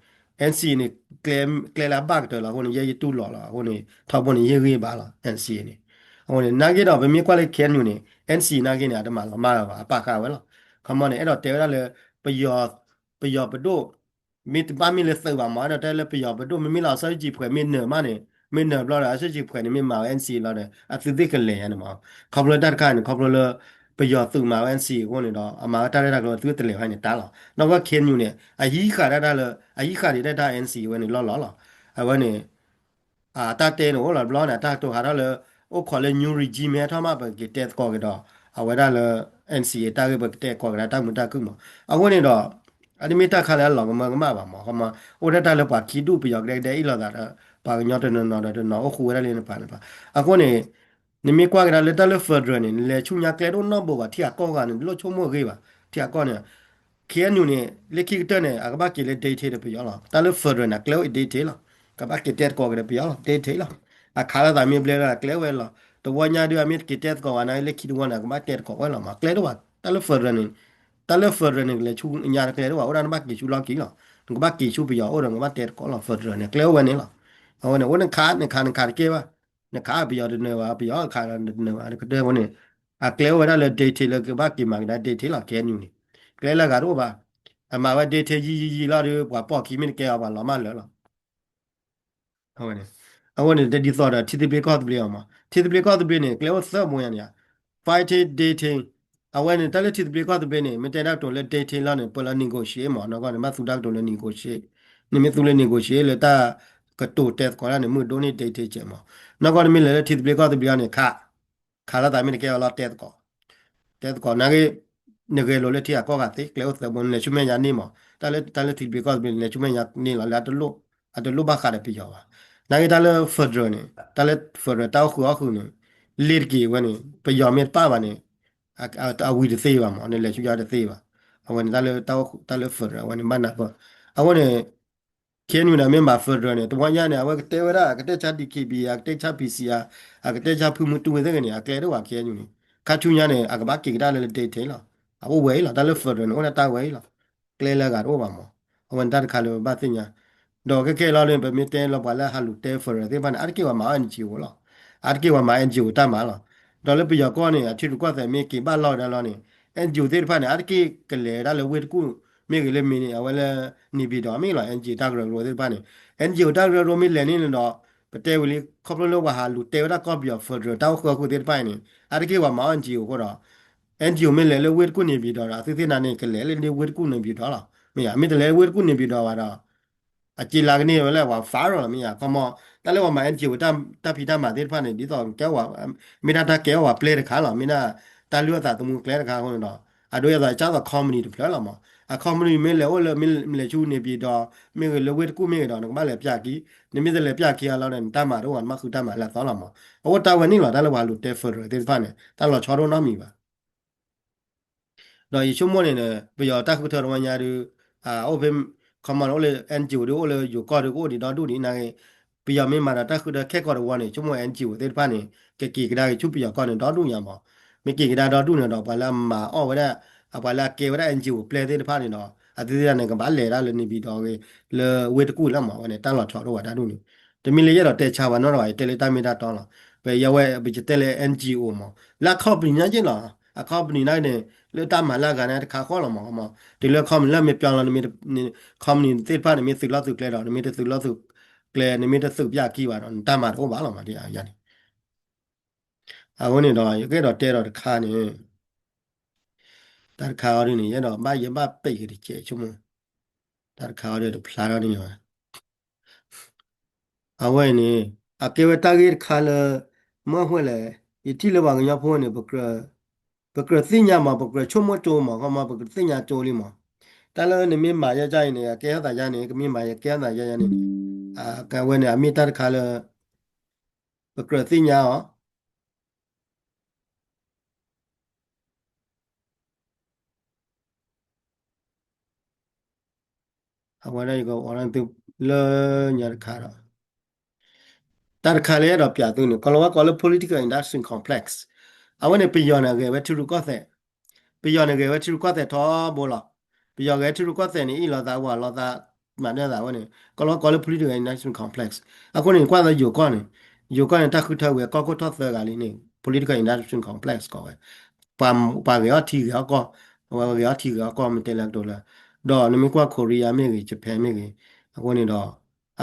N C A န့ၣ် ကျဲ ကျဲလၢအဘၣ်ကတၢၢ်လီၤ. အဃိန့ၣ် ယဲယတူၢ်လိာ်လီၤ. အဃိန့ၣ် ထီဘိန့ၣ် ယဂ့ၢ်ဘၣ်လီၤ N C A န့ၣ်. အဃိန့ၣ် နာ်က့ဒီး ပမ့ၢ်ကွၢ်လၢ K N U န့ၣ် N C A နာ်က့န့ၣ် အတမၤလီၤမၢ်လၢၤဘၣ် အပာ်ဃာ်ဝဲလီၤ. ခီမီန့ၣ် အဲၣ်ဒိးတဲဝဲဒၣ်လၢ ပယီၤ ပယီၤပဒိၣ် မ့ၢ်တဘၣ်မ့ၢ်လၢသုးဘၣ်မး အဲၣ်ဒိးတဲလၢပယီၤပဒိၣ် မ့မ့ၢ်လၢ အောင်ဆန်းစုကြည် ဖှဲး မ့ၢ်နၢၤမးန့ၣ် မ့ၢ်နၢၤဘျီဒီး အောင်ဆန်းစုကြည် ဖှဲးန့ၣ် မ့ၢ်မၤဝဲ N C A လီၤဒီး အသုသ့ၣ်ကလဲၤညါန့ၣ်မး. ခီဖျိတၢ်တခါန့ၣ် ခီဖျိလၢ ပယီၤသုးမၤဝဲ N C A အဃိန့ၣ်ဒီး အမၤဝဲတၢ်ရဲၣ်တၢ်ကျဲၤ သုဝဲတလဲၤဝဲန့ၣ်တၢ်လီၤ. နီၢ်ကီၢ် K N U န့ၣ် အဟံးဃာ်ဒၣ်တၢ်လၢ အဟံးဃာ်ဒံးတၢ် N C A ဝဲန့ၣ်လီၢ်လီၢ်လီၤ. အဝဲန့ၣ် အတၢ်တဲန့ၣ်အိၣ်လီၤတဘျီန့ၣ် အတၢ်ကတိၤဟးထီၣ်လၢ အိၣ်ခိးလၢ new regime ဟဲထီၣ်မး ပကက့ၤတဲသကိးက့ၤဒီး အဝဲဒၣ်လၢ N C A တၢ်ဂ့ၢ် ပကတဲသကိးက့ၤဒၣ်တၢ်မုာ်တၢ်ခုၣ်မး. အဃိန့ၣ်ဒီး အတမ့ၢ်တၢ်ခါလၢအလီၤကမၢကမၣ်ဘၣ်မး ခီမး အိၣ်ဒၣ်တၢ်လၢပှၤခံဒူၣ်ပယီၤကဒဲကဒဲအ့ၣ်လိာ်သးဒီး ပှၤကညီတနီၤနီၤဒီးတနီၤအိၣ်ဃူဝဲဒၣ်လၢနပၤနပၤ. အဃိန့ၣ် နမ့ၢ်ကွၢ်ကဒါလၢတၢ်လၢ federal န့ၣ် နလဲၤဆူညါကျဲတအိၣ်နီတဘိဘၣ် ထံဂၤကီၢ်ဂၤန့ၣ် တလိၣ်ဆိကမိၣ်အဂ့ၢ်ဘၣ် ထံဂၤကီၢ်န့ၣ် K N U န့ၣ် လၢခံကတၢၢ်န့ၣ် အကဘၣ်က့ၤလၢ dictate ဒီးပယီၤလီၤ. တၢ်လၢ federal န့ၣ် အကျဲအိၣ် dictate လီၤ. ကဘၣ်က့ၤတဲသကိးက့ၤဒီးပယီၤလီၤ dictate လီၤ. အခးလိာ်သးမ့ၢ်ဘျဲလၢအကျဲဝဲလီၤ. တဝီညါဒုးအမ့ၢ်က့ၤတဲသကိးဝဲန့ၣ် လၢခံတဝီန့ၣ် ကဘၣ်တဲသကိးဝဲလီၤမး ကျဲတအိၣ်ဘၣ် တၢ်လၢ federal န့ၣ် တၢ်လၢ federal န့ၣ် ကလဲၤဆူညါတကျဲတအိၣ်ဘၣ် အိၣ်ဒၣ်နဘၣ်က့ၤဆူလီၢ်ခံလီၤ. နကဘၣ်က့ၤဆူပယီၤအိၣ်ဒီး နကဘၣ်တဲသကိးလီၤ federal န့ၣ် ကျဲအိၣ်ဝဲန့ၣ်လီၤ. အဝဲန့ၣ် အိၣ်နခး နခး နခးတကဲဘၣ် နခးပယီၤတနၢၤဘၣ် ပယီၤခးတနၢၤဘၣ် ကတၢၢ်ဝဲန့ၣ် အကျဲအိၣ်ဝဲဒၣ်လၢ dictate လၢကဘၣ်က့ၤမၤကဒါ dictate လီၤ K N U န့ၣ် ကျဲလၢဂၤတအိၣ်ဘၣ်. အမၤဝဲ dictate ယံာ်ယံာ်ယံာ်လီၤဒီး ပှၤပိာ်ခံမ့ၢ်တကဲအီၤ ပှၤလီၤမၢ်လၢာ်လီၤ. အဝဲန့ၣ် အဃိန့ၣ် တဒ်သိးဒီး ထံသဘျ့ကီၢ်သဘျ့အီၤမး ထံသဘျ့ကီၢ်သဘျ့န့ၣ် ကျဲအိၣ်သၢဘိညါန့ၣ် fighting dictate အဝဲန့ၣ် တၢ်လၢထံသဘျ့ကီၢ်သဘျ့န့ၣ် မ့ၢ်တဲဒၣ်ကတိၤလၢ dictate လီၤန့ၣ် ပၢလီၤ negotiate မး နီၢ်ကီၢ်န့ၣ် ဘၣ်သူတၢ်ကတိၤလၢ negotiate နမ့ၢ်သူလၢ negotiate လၢတၢ်ကတိၤတဲသကိးတၢ်န့ၣ် မုၢ်ဒိၣ်န့ၢ် dictate ကဲးမး နီၢ်ကီၢ်နမ့ၢ်လဲၤလၢထံသဘျ့ကီၢ်သဘျ့အီၤန့ၣ် ခး ခးလိာ်သးမ့ၢ်တကဲအီၤလီၤ တဲသကိး တဲသကိးနာ်က့ နဂဲၤလိာ်လၢထံဂၤကီၢ်ဂၤသ့ ကျဲအိၣ်သၢဘိ နလဲၤဆူမဲာ်ညါန့ၢ်မး တၢ်လၢ တၢ်လၢထံသဘျ့ကီၢ်သဘျ့ နလဲၤဆူမဲာ်ညါန့ၢ်လီၤ လၢအတလိၣ် အတလိၣ်ဘၣ်ဃးဒီးပယီၤဘၣ်. နာ်က့တၢ်လၢ federal န့ၣ် တၢ်လၢ federal တၢ်အိၣ်ဃုာ်အီၣ်ဃုာ်န့ၣ် လ့ၤတက့ၤဝဲန့ၣ် ပယီၤမ့ၢ်တပာ်ဘၣ်န့ၣ် အဝံၤတသ့ဘၣ်မး နလဲၤဆူညါတသ့ဘၣ်. အဝဲန့ၣ် တၢ်လၢ တၢ်လၢ federal အဝဲန့ၣ် ဘၣ်နၢ်ပၢၢ် အဃိန့ၣ် K N U န့ၣ် မ့ၢ်မၤ federal န့ၣ် တဝီညါန့ၣ် အဝဲကတဲဝဲဒၣ် အကတဲဆါ D K B A အကတဲဆါ P C R အကတဲဆါဖုမုၢ်တူဝဲသ့ၣ်ဂ့ၤန့ၣ် အကျဲတအိၣ်ဘၣ် K N U န့ၣ် ခါဆူညါန့ၣ် အကဘၣ်က့ၤကဒါလၢ dictate လီၤ. အအိၣ်ဝဲအံၤလီၤ တၢ်လၢ federal န့ၣ် အိၣ်ဒၣ်တၢ်ဝဲအံၤလီၤ. ကျဲလၢဂၤတအိၣ်ဘၣ်မး အဝဲန့ၣ်တၢ်တခါလၢပဘၣ်သ့ၣ်ညါ ဒီးခဲခဲလီၤန့ၣ် ပမ့ၢ်တဲလီၤပှၤလၢဟးလူၤတဲ federal သ့ၣ်တဖၣ်န့ၣ် အါတက့ၢ်ပှၤမၤ N G O လီၤ. အါတက့ၢ်ပှၤမၤ N G O တၢ်မၤလီၤ. ဒီးလၢပယီၤကီၢ်န့ၣ် အထံရူၢ်ကီၢ်သဲးမ့ၢ်က့ၤဘၣ်လီၢ်ဝဲဒၣ်လီၤန့ၣ် NGO သ့ၣ်တဖၣ်န့ၣ် အါတက့ၢ်ကလဲၤဒၣ်လၢဝ့ၢ်တကူၣ် မ့ၢ်ဂ့ၤလၢမ့ၢ်န့ၣ် အဝဲလၢ နေပြည်တော် မ့ၢ်လီၤ NGO တၢ်ကရၢကရိသ့ၣ်တဖၣ်န့ၣ် NGO တၢ်ကရၢကရိမ့ၢ်လဲၤန့ၣ်န့ၣ်ဒီး ပတဲဝံၤလံ ခီဖျိလၢပှၤဟးလူၤတဲဝဲဒၣ်ကီၢ်ပယီၤ federal တၢ်အိၣ်ဃၢအဃိသ့ၣ်တဖၣ်အံၤန့ၣ် အါတက့ၢ်ပှၤမၤအီၣ် NGO အဃိဒီး NGO မ့ၢ်လဲၤလၢဝ့ၢ်တကူၣ် နေပြည်တော် ဒီး အသုသ့ၣ်နၤန့ၣ် ကလဲၤလၢဝ့ၢ်တကူၣ် နေပြည်တော် လီၤ. မ့ၢ်ယါ မ့ၢ်တလဲၤလၢဝ့ၢ်တကူၣ် နေပြည်တော် ဘၣ်ဒီး အစ့လၢကန့ၢ်ဝဲလၢပှၤ federal လီၤ မ့ၢ်ယါ ခီမီ တၢ်လၢပှၤမၤ NGO တၢ်ဖံးတၢ်မၤသ့ၣ်တဖၣ်န့ၣ် ဒ်သိးကဲဝဲ မ့ၢ်ဒၣ်တၢ်ကဲဝဲပျဲတခါလီၤ မ့ၢ်ဒၣ်တၢ်လုၢ်အသးသမူကျဲတခါအဃိန့ၣ်ဒီး အဒိယသးကၢ်သိး company တဖျၢၣ်လီၤမး အ company မ့ၢ်လဲၤအိၣ်လၢ မ့ၢ်လဲၤဆူ နေပြည်တော် မ့ၢ်ဂ့ၤလၢဝ့ၢ်တကူၣ်မ့ၢ်ဂ့ၤဒီး နကဘၣ်လဲၤပျဲခံ နမ့ၢ်တလဲၤပျဲခံအလီၢ်ဒီး နတၢ်မၤတအိၣ်ဘၣ် နဘၣ်ဃုတၢ်မၤလၢအသီလီၤမး အအိၣ်တၢ်ဝဲန့ၣ်လီၤ တၢ်လၢပှၤလူၤတဲ federal သ့ၣ်တဖၣ်န့ၣ် တၢ်လီၤဆီတအိၣ်နီတမံၤဘၣ် ဒီးယဆိကမိၣ်န့ၣ် ပယီၤတၢ်ဃုထၢတဝီညါဒုး အိၣ်ဖဲ ခီမီန့ၣ် အိၣ်လၢ NGO ဒုး အိၣ်လၢယိၤကီၢ်ဒုး ကအိၣ်ဒံးဒီဒူၣ်ဒံးနာ်က့ ပယီၤမ့ၢ်မၤဒီးတၢ်ဃုထၢခဲကိာ်တဝီန့ၣ် ဆိကမိၣ် NGO သ့ၣ်တဖၣ်န့ၣ် ကက့ၤကဒါက့ၤဆူပယီၤကီၢ်န့ၣ်ဒီဒူၣ်ညါမး မ့ၢ်က့ၤကဒါဒီဒူၣ်န့ၣ်ဒီး ပှၤလၢအမၤအီၣ်ဝဲဒၣ် အပှၤလၢအကဲဝဲဒၣ် NGO ပျဲသ့ၣ်တဖၣ်န့ၣ်ဒီး အသုသ့ၣ်တဖၣ်န့ၣ် ကဘၣ်လဲၤဒၣ်လၢ နေပြည်တော် ဂ့ၤ လၢဝ့ၢ်တကူၣ်လီၤမး အဝဲန့ၣ် တၢ်လီၤဆီတအိၣ်ဘၣ်တၢ်ဒူၣ်န့ၣ် တမ့ၢ်လၢယအဲၣ်ဒိးတဲဆါပှၤနီတဂၤ ယတဲလၢတၢ်မ့ၢ်တၢ်တီလီၤ ပယဝဲပကတဲလၢ NGO မး လၢအ company ညါက့လီၤ အ company နာ်က့န့ၣ် လၢတၢ်မၤလၢအဂၤန့ၣ်တခါဃီလီၤမး မး တုၤလၢ company လၢမ့ၢ်ပျီလီၤ နမ့ၢ် company သ့ၣ်တဖၣ်န့ၣ် မ့ၢ်သုးလီၢ်သုးကျဲဒီး နမ့ၢ်တသုးလီၢ်သုးကျဲ နမ့ၢ်တသုးပျဲခံဘၣ်ဒီး နတၢ်မၤတအိၣ်ဘၣ်လီၤမး ဒ်အယါန့ၣ် အဃိန့ၣ်ဒီး ယကအဲၣ်ဒိးတဲဒီးတခါန့ၣ် တၢ်တခါအီၤဒ်န့ၣ် ယအဲၣ်ဒိးဘၣ်ယဲဘၣ်ပဲာ်က့ၤတကဲးဆိကမိၣ် တၢ်တခါအီၤဒ်တဖျါထီၣ်န့ၣ် အဝဲအံၤန့ၣ် အကဲဝဲတၢ်ဂ့ၢ်တခါလၢ မ့ၢ်ဝဲလဲၣ် ယထံၣ်လၢပှၤကညီဖိန့ၣ် ပကြၢးသ့ၣ်ညါမး ပကြၢးဆိကမိၣ်ကၠိမး ခီမီ ပကသ့ၣ်ညါကၠိလံမး တၢ်လၢနမ့ၢ်မၤယါယါအံၤန့ၣ် အကဲထီၣ်သးယါန့ၣ် ကမ့ၢ်မၤယကဲထီၣ်သးယါယါန့ၣ် အဝဲန့ၣ် အမ့ၢ်တၢ်တခါလၢ ပကြၢးသ့ၣ်ညါအီၤ အဝဲဒၣ်ယကအိးထီၣ်သု လၢညါတခါဒီး တၢ်တခါလၢအဲၣ်ဒိးပျးသုန့ၣ် ကီၢ်လီၤဝါကိးလၢ political industry complex အဝဲန့ၣ် ပယီၤန့ၣ်ဂဲၤဝဲထံရူၢ်ကီၢ်သဲး ပယီၤန့ၣ်ဂဲၤဝဲထံရူၢ်ကီၢ်သဲးထီဘိလီၤ. ပယီၤဂဲၤထံရူၢ်ကီၢ်သဲးန့ၣ် အ့ၣ်လိာ်သးဝၤလိာ်သး မၤနၢၤသးဝဲန့ၣ် ကီၢ်လီၤဝါကိးလၢ political industry complex အဃိန့ၣ် ကွၢ်သိးယိၤကီၢ်န့ၣ် ယိၤကီၢ်န့ၣ် တၢ်ဃုထၢဝံၤအကီၢ်ခိၣ်ထီၣ်သၢဂၤလံန့ၣ် political industry complex ကိးဝဲ ပှၤဂဲၤအီၣ်ထံဂဲၤအီၣ်ကီၢ် အဝဲဂဲၤအီၣ်ထံဂဲၤအီၣ်ကီၢ် မ့ၢ်တဲလၢကတိၤလၢ ဒီးနမ့ၢ်ကွၢ် Korea မ့ၢ်ဂ့ၤ Japan မ့ၢ်ဂ့ၤ အဃိန့ၣ်ဒီး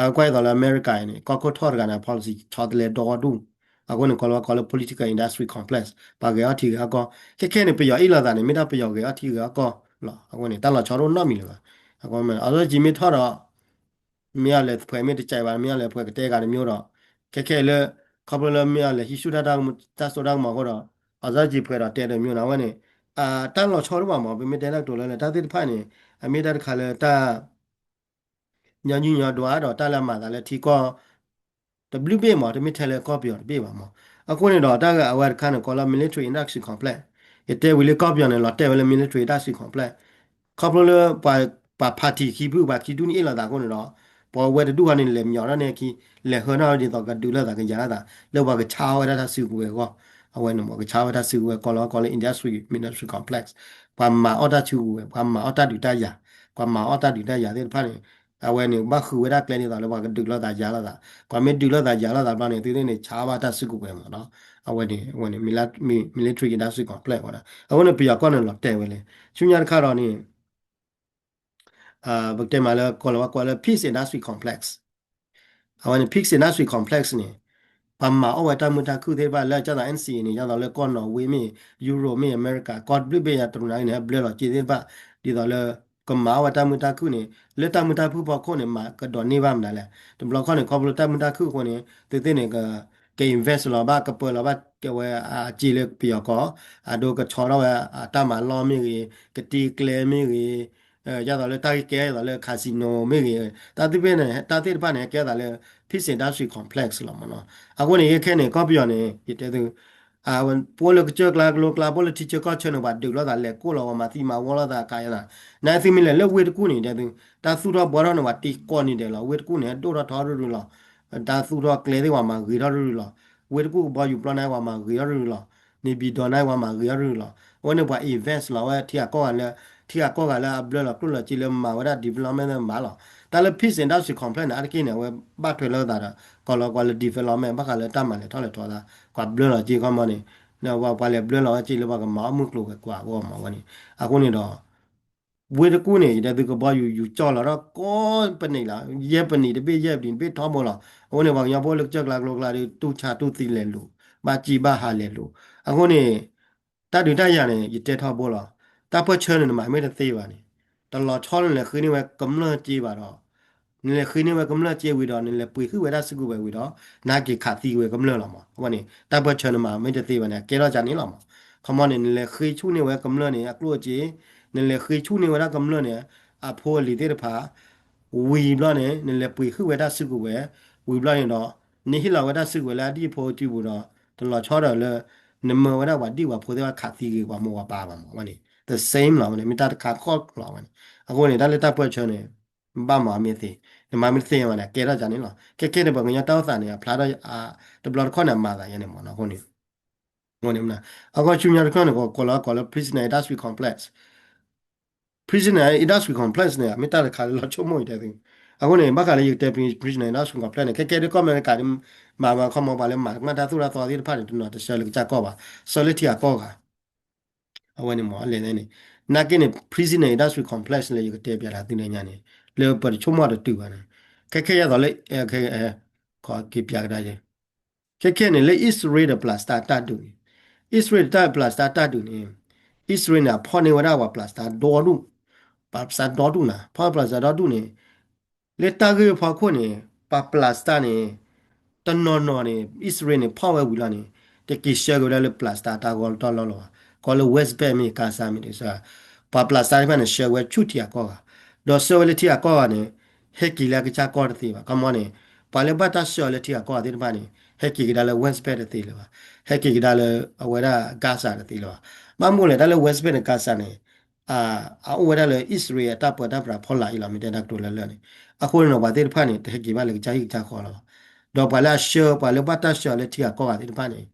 အကွၢ်သိးလၢအမဲရကၤအံၤန့ၣ် ကီၢ်ခိၣ်ထီၣ်တဂၤန့ၣ် policy ဆီတလဲဒီဒူၣ် အဃိန့ၣ် ကီၢ်လီၤဝါကိးလၢ political industry complex ပှၤဂဲၤအီၣ်ထံဂဲၤအီၣ်ကီၢ် ခဲခဲန့ၣ် ပယီၤအ့ၣ်လိာ်သးန့ၣ် မ့ၢ်ဒၣ်ပယီၤဂဲၤအီၣ်ထံဂဲၤအီၣ်ကီၢ်လီၤ. အဃိန့ၣ် တၢ်လီၤဆီတအိၣ်နီတမံၤလၢၤဘၣ်. အဃိ အစီကံမ့ၢ်ထီၣ်ဒီး မ့ၢ်အီၤလဲၤဖှဲးမ့ၢ်တကဲဘၣ် မ့ၢ်အီၤလဲၤဖှဲးကတဲဂၤတမံၤဒီး ခဲခဲလၢ ခီဖျိလၢမ့ၢ်အီၤလဲၤဟံးဆူၣ်တၢ်စိတၢ်ကမီၤအဃိဒီး အစီကံဖှဲးဒီးတဲတမံၤန့ၣ် အဝဲန့ၣ် တၢ်လီၤဆီတအိၣ်ဘၣ်မး ပမ့ၢ်တဲလၢကတိၤလၢလၢ တၢ်သ့ၣ်တဖၣ်န့ၣ် အမ့ၢ်တၢ်တခါလၢတၢ် ညီနုၢ်ညီဒွးဒီးတၢ်လၢအမၤသးလၢထံကီၢ် တဘျုးဘ့ၣ်မး တမ့ၢ်ထဲလၢကီၢ်ပယီၤတဘ့ၣ်ဘၣ်မး. အဃိန့ၣ်ဒီးတၢ်ဂ့ၢ်အဝဲတခါန့ၣ် ကိးလၢ military industrial complex ယတဲဝံၤလၢကီၢ်ပယီၤန့ၣ် လီၤတဲာ်ဝဲလၢ military industrial complex ခီဖျိလၢ ပှၤ party ခံဖု ပှၤခံဒူၣ်န့ၣ်အ့ၣ်လိာ်သးအဃိန့ၣ်ဒီး ပှၤဝဲတဒူၣ်ဃီန့ၣ် လဲၤမညီထီၣ်န့ၢ်အခံ လဲၤဟၢထီၣ်ဒ်သိးကဒုးလိာ်သးကယၤလိာ်သး လၢပှၤကဆါအီၣ်ဝဲဒၣ်တၢ်စုကဝဲၤအဂီၢ် အဝဲန့ၣ်မး ကဆါဝဲတၢ်စုကဝဲၤ ကိးလီၤဝါကိးလၢ industrial military complex ပှၤမၤအီၣ်တၢ်စုကဝဲၤ ပှၤမၤအီၣ်တၢ်ဒုးတၢ်ယၤ ပှၤမၤအီၣ်တၢ်ဒုးတၢ်ယၤသ့ၣ်တဖၣ်န့ၣ် အဝဲန့ၣ် ဘၣ်ဃုာ်ဝဲဒၣ်ကျဲဒ်သိးလၢပှၤကဒုးလိာ်သးယၤလိာ်သး ပှၤမ့ၢ်ဒုးလိာ်သးယၤလိာ်သးဘျီန့ၣ် သုသ့ၣ်န့ၣ် ဆါဘၣ်တၢ်စုကဝဲၤမးနီၤ အဝဲန့ၣ် အဝဲန့ၣ် military industrial complex ဝဲဒၣ် အဃိန့ၣ် ပယီၤကီၢ်န့ၣ်လီၤတဲာ်ဝဲလၢ ဆူညါတခါဒီးန့ၣ် ပကတဲမးလၢ ကိးလီၤဝါကိးလၢ peace industry complex အဝဲန့ၣ် peace industry complex န့ၣ် ပှၤမၤအီၣ်ဝဲတၢ်မုာ်တၢ်ခုၣ်သ့ၣ်တဖၣ်လၢ ကၢ်သိး NCA န့ၣ် ကၢ်သိးလၢကီၢ်နီၣ်ဝ့မ့ၢ် ယူရိၣ်မ့ၢ် အမဲရကၤ ကီၢ်တဘျုးဘ့ၣ်ယၤတရူးနၤန့ၣ် ဟဲဘျၢလီၤက့သ့ၣ်တဖၣ် ဒ်သိးလၢ ကမၤအီၣ်ဝဲတၢ်မုာ်တၢ်ခုၣ်န့ၣ် လၢတၢ်မုာ်တၢ်ခုၣ်ဖီခိၣ်န့ၣ် မၤကဒိးန့ၢ်ဘၣ်မနုၤလဲၣ် တဘျီခီန့ၣ် ခီဖျိတၢ်မုာ်တၢ်ခုၣ်အဃိန့ၣ် သုသ့ၣ်န့ၣ် က invest လီၤဘၣ် ကပၢလီၤဘၣ် ကဝဲအစ့လၢပယီၤကီၢ် အဒိကဆီထီၣ်ဝဲ အတၢ်မၤလီၢ်မ့ၢ်ဂ့ၤ ကတံၤကျဲမ့ၢ်ဂ့ၤ ဒ်သိးလၢတၢ်ဂ့ၢ်ကဲဒ်သိးလၢ casino မ့ၢ်ဂ့ၤ တၢ်သ့ၣ်တဖၣ်န့ၣ် တၢ်သ့ၣ်တဖၣ်န့ၣ် ဟဲကဲဒ်သိးလၢ peace industry complex လီၤမးနီၤ အဃိန့ၣ် ယခဲန့ၣ် ကီၢ်ပယီၤန့ၣ် ယတဲသု ပအိၣ်လၢကစၢၢ်ကျါကလိကျါ ပအိၣ်လၢထံဆၢကီၢ်ဆၢန့ၣ် ပှၤဒုးလိာ်သးလဲၤကိးလီၤ ပှၤမၤသံမၤဝီလိာ်သးကါယသး နသုမ့ၢ်လဲၤလၢဝ့ၢ်တကူၣ်န့ၣ် တဲသု တၢ်သူၣ်ထီၣ်ဘှီထီၣ်န့ၣ် ပှၤတ့ကိးန့ၣ်ဒဲးလီၤ ဝ့ၢ်တကူၣ်န့ၣ် ဒိၣ်ထီၣ်ထီၣ်ရူၢ်ရူၢ်လီၤ တၢ်သူၣ်ထီၣ်ကျဲသ့ၣ် ပှၤမၤဂ့ၤထီၣ်ရူၢ်ရူၢ်လီၤ ဝ့ၢ်တကူၣ်ကဘီယူၤပျီန့ၣ် ပှၤမၤဂ့ၤထီၣ်ရူၢ်ရူၢ်လီၤ နေပြည်တော် န့ၣ် ပှၤမၤဂ့ၤထီၣ်ရူၢ်ရူၢ်လီၤ အဝဲန့ၣ် ပှၤ invest လီၤဝဲ ထံဂၤကီၢ်ဂၤလၢ ထံဂၤကီၢ်ဂၤလၢအဘျၢလီၤကျိၣ်လီၤစ့လၢမၤဝဲဒၣ် development မၤလီၤ တၢ်လၢ peace industry complex န့ၣ် အါတက့ၢ်န့ၣ် အဝဲဘၣ်ထွဲလိာ်သးဒီး ကိးလီၤဝါကိးလၢ development ဘၣ်ဃးလၢတၢ်မၤလဲၤထီၣ်လဲၤထီသး ပှၤဘျၢလီၤစ့ခီမီန့ၣ် ပှၤလဲၤဘျၢလီၤဝဲက့လၢပှၤကမၤအီၣ်မုၢ်ကျိၤဝဲၤကွာ်အဂီၢ်မးဝဲန့ၣ်. အဃိန့ၣ်ဒီး ဝ့ၢ်တကူၣ်န့ၣ် ယတဲသုကဘီယူၤ ယူၤကၠီၣ်လီၤဒီးကိးပနံာ်လီၤ. ယဲၢ်ပနံာ်တဘ့ၣ် ယဲၢ်ပနံာ်တဘ့ၣ်ထီဘိလီၤ. အဃိန့ၣ် ပှၤကညီဖိလၢကစၢၢ်ကျါကျိကျါဒီး တူၢ်ဆါတူၢ်သံလဲၤလိၤ, ဘၣ်စံၣ်ဘၣ်ဟးလဲၤလိၤ. အဃိန့ၣ် တၢ်ဒုးတၢ်ယၤန့ၣ် ယတဲထီဘိလီၤ. တၢ်ပၢၢ်ဆၢန့ၣ် နမၤမ့ၢ်တသ့ဘၣ်န့ၣ် တလီၤဆီလၢနလဲၤဃ့န့ၢ်ဝဲကမျၢၢ်စ့ဘၣ်ဒီး နလဲၤဃ့န့ၢ်ဝဲကမျၢၢ်စ့ဝံၤဒီး နလဲၤပှ့ၤဟုၣ်ဝဲဒၣ်စုကဝဲၤဝံၤဒီး နဟဲက့ၤခးသံဝဲကမျၢၢ်လီၤမး. အဝဲန့ၣ် တၢ်ပၢၢ်ဆၢနမၤမ့ၢ်တသ့ဘၣ်န့ၣ် အကဲထီၣ်ကန့ၣ်လီၤမး. ခီမီန့ၣ် နလဲၤဃ့ဆူၣ်န့ၢ်ဝဲကမျၢၢ်န့ၣ် အကျိၣ်အစ့, နလဲၤဃ့ဆူၣ်န့ၢ်ဝဲဒၣ်ကမျၢၢ်န့ၣ် အဖိအလံၤသ့ၣ်တဖၣ် ဝံၤဘျီန့ၣ် နလဲၤပှ့ၤဟုၣ်ဝဲဒၣ်စုကဝဲၤ ဝံၤဘျီန့ၣ်ဒီး နဟ့ၣ်လီၤဝဲဒၣ်စုကဝဲၤလၢအဒံၣ်အဖိစုပူၤဒီး တလီၤဆီဒီးလၢ နမၢဝဲဒၣ်ပှၤဒံၣ်ပှၤဖိသ့ၣ်တဖၣ်ခးသံဂ့ၤပှၤမိၢ်ပှၤပၢ်ဘၣ်မး. အဝဲန့ၣ် the same လီၤ. အဝဲန့ၣ် မ့ၢ်တၢ်တခါဃီလီၤ. အဝဲန့ၣ် အဃိန့ၣ် တၢ်လၢတၢ်ပၢၢ်ဆၢန့ၣ် ဘၣ်မၤမ့ၢ်သ့, နမၤမ့ၢ်တသ့ဘၣ်န့ၣ် အကဲထီၣ်ကန့ၣ်လီၤ. ခဲခဲန့ၣ် ပှၤကညီတၢ်အိၣ်သးန့ၣ် အဖျါထီၣ် တဘျီတခီၣ်န့ၣ် အမၤသးယဲန့ၣ်မး. အဃိန့ၣ် အဃိန့ၣ် အဂီၢ်ဆူညါတခီန့ၣ် ကိးလီၤကိးလၢ prisoner industry complex, prisoner industry complex န့ၣ် မ့ၢ်တၢ်တခါလၢလီၤဆိကမိၣ်အံၤတဲသု. အဃိန့ၣ် ဘၣ်ဃးလၢယကတဲ prisoner industry complex န့ၣ် ခဲခဲဒ်ကီၢ်အမဲရကၤဒ် မၤမၤခီမီပှၤလၢမၤကမၣ်တၢ်သိၣ်တၢ်သီသ့ၣ်တဖၣ်န့ၣ် တနီၤတဆှၢလၢကစၢ်ကီၢ်ဘၣ်, ဆှၢလၢထံဂၤကီၢ်ဂၤ အဝဲန့ၣ်မ့ၢ်လဲၣ်န့ၣ် နာ်က့န့ၣ် prisoner industry complex လၢယကတဲပျးတၢ်သုန့ၣ်ညါန့ၣ် လၢပတဆိကမိၣ်တတုၤဘၣ်န့ၣ် ခဲခဲယဲသိးလၢ က့ၤပျးကဒါယဲ ခဲခဲန့ၣ် လၢ Israel ဒီး Palestine တၢ်ဒုးန့ၣ် Israel တၢ် Palestine တၢ်ဒုးန့ၣ် Israel န့ၣ် အဖီၣ်န့ၢ်ဝဲဒၣ်ပှၤ Palestine ဒီဒူၣ်, ပှၤ Palestine ဒီဒူၣ်နၤ ဖီၣ် Palestine ဒီဒူၣ်န့ၣ် လၢတၢ်ဂ့ၢ်ဖီခိၣ်န့ၣ် ပှၤ Palestine န့ၣ် တနီၤနီၤန့ၣ် Israel န့ၣ် ဖီၣ်ဝဲဝံၤလီၤန့ၣ် တက့ၤဆှၢက့ၤဝဲဒၣ်လၢ Palestine တၢ်ဂီၤတတီၢ်လီၢ်လီၤဘၣ်. ကီးလၢ West Bank မ့ၢ် Gaza မ့ၢ်တဆှၢ ပှၤ Palestine တဖၣ်န့ၣ် ဆှၢဝဲဆူထံဂၤကီၢ်ဂၤ, ဒီးဆှၢဝဲလၢထံဂၤကီၢ်ဂၤန့ၣ် ဟဲက့ၤလၢအကစၢ်ကီၢ်တသ့ဘၣ်. ခီမီန့ၣ် ပှၤလၢဘၣ်တၢ်ဆှၢအီၤလၢထံဂၤကီၢ်ဂၤသ့ၣ်တဖၣ်န့ၣ် ဟဲက့ၤကဒါလၢ West Bank တသ့လၢၤဘၣ်. ဟဲက့ၤကဒါလၢအဝဲဒၣ် Gaza တသ့လၢၤဘၣ်. ဘၣ်မနုၤလဲၣ် တၢ်လၢ West Bank ဒီး Gaza န့ၣ် အအိၣ်ဝဲဒၣ်လၢ Israel အတၢ်ပၢတၢ်ပြးဖီလာ်အံၤလီၤ မ့ၢ်တဲတၢ်ကတိၤလၢလၢာ်န့ၣ်. အဃိန့ၣ်ဒီး ပှၤသ့ၣ်တဖၣ်န့ၣ် တဟဲက့ၤဘၣ်လၢကစၢ်ဟံၣ်ကစၢ်ဃီလီၤဘၣ်. ဒီးပှၤလၢအဆှၢ ပှၤလၢဘၣ်တၢ်ဆှၢအီၤလၢထံဂၤကီၢ်ဂၤသ့ၣ်တဖၣ်န့ၣ်